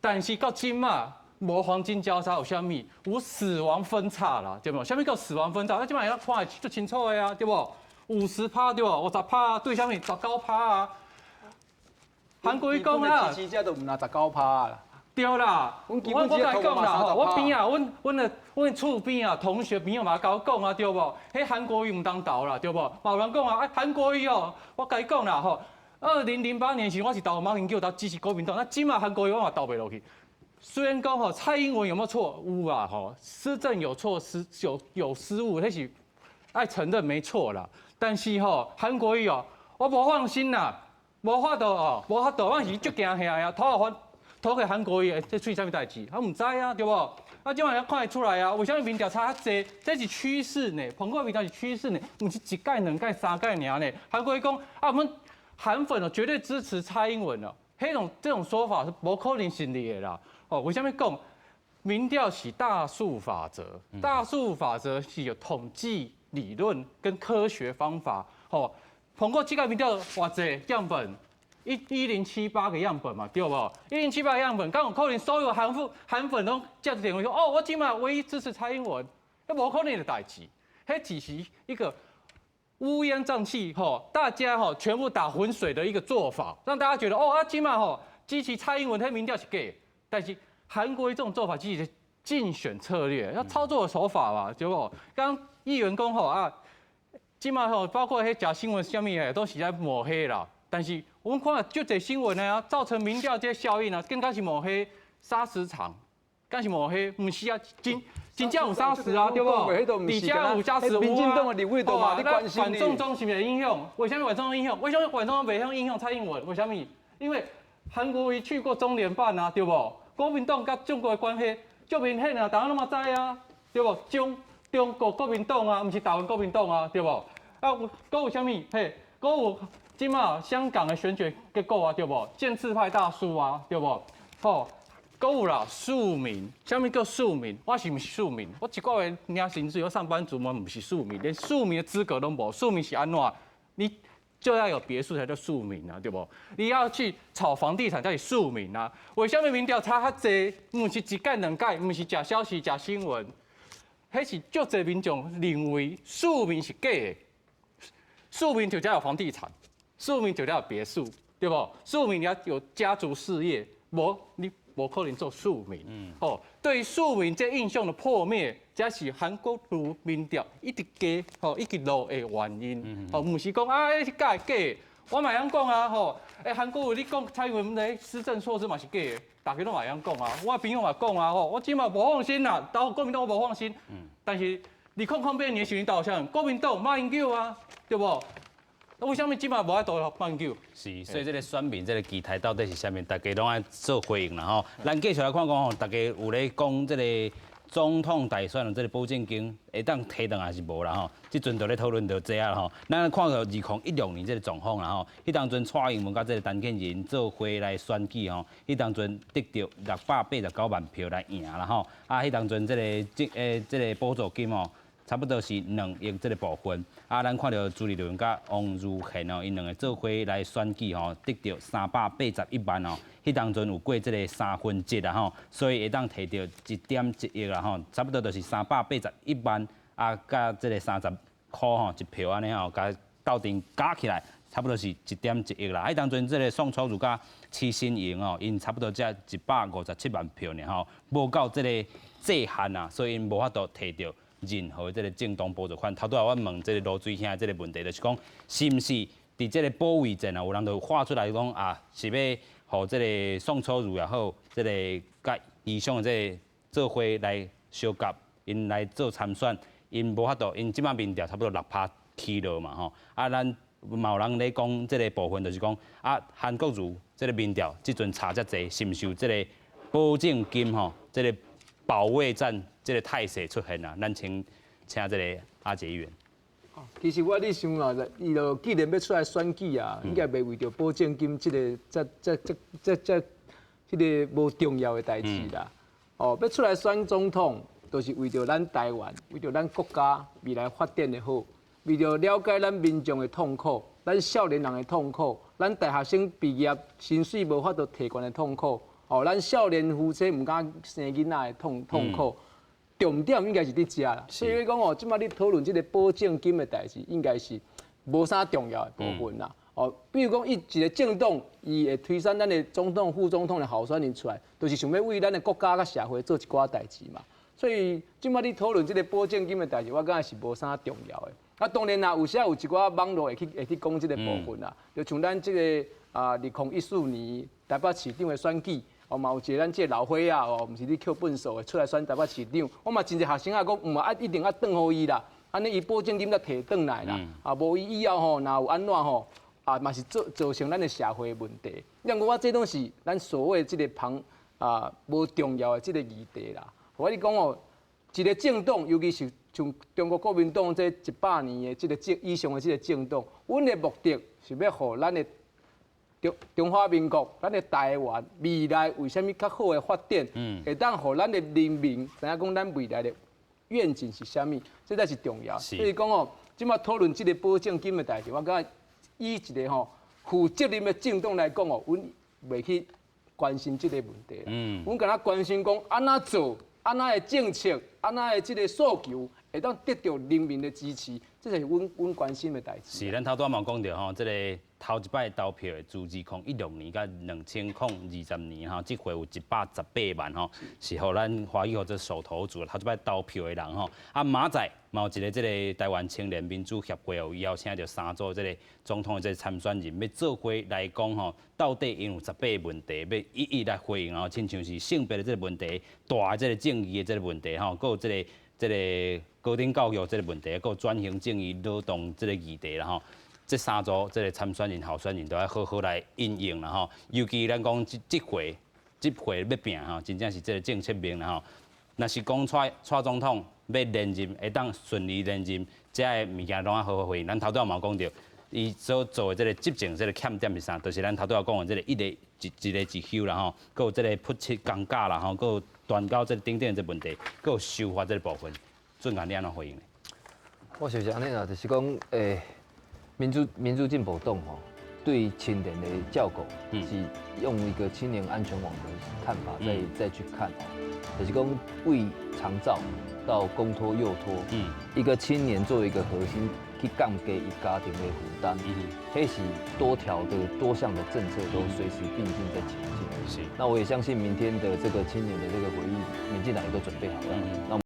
但是到這馬無黃金交叉有啥物？有死亡分叉啦，對無？啥物叫死亡分叉？啊，這馬會看會足清楚的啊，對無？50趴對無？50趴對啥物？19趴啊！韓國瑜講啊，支持者都毋若19趴啦。對啦，我共你講啦，我邊啊，阮厝邊啊，同學朋友嘛共我講啊，對無？彼韓國瑜毋通投啦，對無？嘛有人講啊，啊韓國瑜哦，我共伊講啦吼，2008年時我是投馬英九，投支持國民黨，啊，這馬韓國瑜我嘛投袂落去。雖然講吼，蔡英文有沒有錯？有啊吼，施政有錯失有失誤，彼是愛承認沒錯啦。但是吼，韓國瑜哦，我無放心啦，無法度哦，無法度，我是足驚嚇啊，投予投給韓國瑜，這出啥物代誌？我毋知啊，對無？啊，這馬看會出來啊，為啥物民調差遐濟？這是趨勢呢，蘋果民調是趨勢呢，毋是一屆、兩屆、三屆爾呢。韓國瑜講啊，我們韓粉哦，絕對支持蔡英文哦，這種說法是無可能成立的啦。哦，為啥物講？民調是大數法則，大數法則是有統計理論跟科學方法。吼，蘋果這個民調偌濟樣本？1078個樣本嘛，對無？1078個樣本，敢有可能所有韓粉攏接電話說，哦，我這馬唯一支持蔡英文，彼無可能的代誌，彼只是一個烏煙瘴氣，吼，大家吼全部打渾水的一個做法，讓大家覺得，哦，啊，這馬吼支持蔡英文，彼民調是假，但是韓國瑜這種做法其實是競選策略，要操作的手法嘛，對無？剛議員講吼啊，這馬吼，包括彼假新聞啥物的，都是咧抹黑啦。但是阮看足濟新聞的啊，造成民調這效應啊，更加是抹黑砂石場，敢是抹黑，毋是啊，真真正有砂石啊，對無？底下有砂石，民進黨的立委都嘛咧關心。反送中是毋是會影響？為啥物反送中影響？為啥物反送中袂曉影響蔡英文？為啥物？因為韓國瑜去過中聯辦啊，對無？國民黨佮中國的關係足明顯啊，大家攏嘛知啊，對無？中國國民黨啊，毋是台灣國民黨啊，對無？啊，閣有啥物？嘿，閣有這馬香港的選舉結果啊，對無？建制派大輸啊，對無？吼，閣有啦，庶民，啥物叫庶民？我是毋是庶民？我一個月領薪水，我上班族嘛，毋是庶民，連庶民的資格攏無。庶民是按怎？你就要有別墅才叫庶民啊，對無？你要去炒房地產才是庶民啊。為啥物民調差遐濟？毋是一屆兩屆，毋是假消息、假新聞。彼是足濟民眾認為庶民是假的，庶民就才有房地產，庶民就才有別墅，對無？庶民要有家族事業，無你無可能做庶民。哦，對於庶民這印象的破滅，這是韓國瑜民調一直加，吼一直落的原因。哦，毋是講啊，彼是假的假的，我嘛會曉講啊，吼，欸，韓國瑜你講蔡英文的施政措施嘛是假的。大家攏嘛會曉講啊，我朋友嘛講啊，吼，我這馬無放心啦，投國民黨我無放心。但是2008年時陣投啥？國民黨馬英九啊，對無？為啥物這馬無愛投馬英九？是，所以這個選民這個期待到底是啥物？大家攏愛做回應啦吼。咱繼續來看講吼，大家有咧講這個總統大選的這個保證金會當提轉來抑是無啦吼？這陣就咧討論著這啊吼。咱看著2016年這個狀況啦吼，彼當陣蔡英文佮這個陳建仁做伙來選舉吼，彼當陣得著689萬票來贏啦吼。啊，彼當陣這個這欸這個補助金吼，差不多是2億這個部分。啊，咱看著朱立倫佮王如玄哦，𪜶兩个做伙來選舉吼，得著381萬哦。彼當陣有過這個1/3啊吼，所以會當提著1.1億啦吼，差不多就是381萬啊，佮這個30箍吼一票按呢吼，共鬥陣加起來，差不多是1.1億啦。彼當陣這個宋楚瑜佮徐新榮哦，𪜶差不多才157萬票爾吼，無到這個制限啊，所以𪜶無法度提著任何這個政黨補助款。頭拄仔我問這個盧水兄這個問題，就是講是毋是佇這個保衛戰啊，有人就畫出來講啊，是欲予這個宋楚瑜也好，這個佮余相的這個做伙來相夾，𪜶來做參選，𪜶無法度，𪜶這馬民調差不多6趴起落嘛吼。啊，咱嘛有人咧講這個部分，就是講啊，韓國瑜這個民調這陣差遮濟，是毋是有這個保證金吼，這個保衛戰這個態勢出現啊？咱請請這個阿傑議員。其實我咧想啊，伊就既然欲出來選舉啊，應該袂為著保證金這个這這這這這這个無重要的代誌啦。哦，欲出來選總統，就是為著咱台灣，為著咱國家未來發展的好，為著了解咱民眾的痛苦，咱少年人的痛苦，咱大學生畢業薪水無法度提懸的痛苦，哦，咱少年夫妻毋敢生囡仔的痛苦。重點應該是佇遮啦，所以講哦，這馬你討論這个保證金的代誌，應該是無啥重要的部分啦。哦，比如講，伊一个政黨，伊會推選咱的總統、副總統的候選人出來，就是想欲為咱的國家佮社會做一寡代誌嘛。所以，這馬你討論這个保證金的代誌，我感覺是無啥重要的。啊，當然啦，有時有一寡網路會去講這个部分啦，就像咱這个啊，2014年台北市長的選舉。哦，嘛有一个咱這个老伙仔哦，毋是咧抾糞掃的出來選台北市長，我嘛真濟學生仔講，毋啊一定愛轉予伊啦，按呢伊保證金才提轉來啦，啊無伊以後吼，若有按怎吼，啊嘛是造成咱的社會問題。因為我這攏是咱所謂這个旁啊無重要的這个議題啦。我跟你講哦，一个政黨，尤其是像中國國民黨這100年的這个政以上的這个政黨，阮的目的是欲予咱的中華民國，咱的台灣未來為啥物較好的發展，會當予咱的人民知影講咱未來的願景是啥物，這才是重要。所以講哦，這馬討論這个保證金的代誌，我感覺以一个吼負責任的政黨來講哦，阮袂去關心這个問題。阮敢若關心講按怎做，按怎的政策，按怎的這个訴求，會當得著人民的支持，這才是阮關心的代誌。是，咱頭拄仔嘛講著吼，這个。頭一擺投票的，自2016年到2020年吼，這回有118萬吼，是予咱華語號做首投族，頭一擺投票的人吼。啊，明仔載嘛有一個這个台灣青年民主協會有邀請著三組這个總統的這个參選人，欲做伙來講吼，到底𪜶有十八个問題，欲一一來回應吼，親像是性別的這个問題，大的這个正義的這个問題吼，閣有這个高等教育這个問題，閣有轉型正義勞動這个議題啦吼。這三組這个參選人、候選人都愛好好來因應啦吼。尤其咱講這回欲拼吼，真正是這个政策面啦吼。若是講蔡總統欲連任，會當順利連任，這个物件攏愛好好回應。咱頭拄仔嘛有講著，伊所做的這个執政這个欠點是啥？就是咱頭拄仔講的這个一例一一例一休啦吼，閣有這个潑漆工價啦吼，閣有斷交這个等等這個問題，閣有修法這个部分，俊賢你按怎回應呢？我想是按呢啦，就是講，民主進步黨吼，對青年的照顧是用一個青年安全網的看法再去看哦，就是講為長照到公托幼托，一個青年作為一個核心去降低伊家庭的負擔，彼是多條的多項的政策都隨時並進在前進。那我也相信明天的這個青年的這個會議，民進黨也都準備好了。那。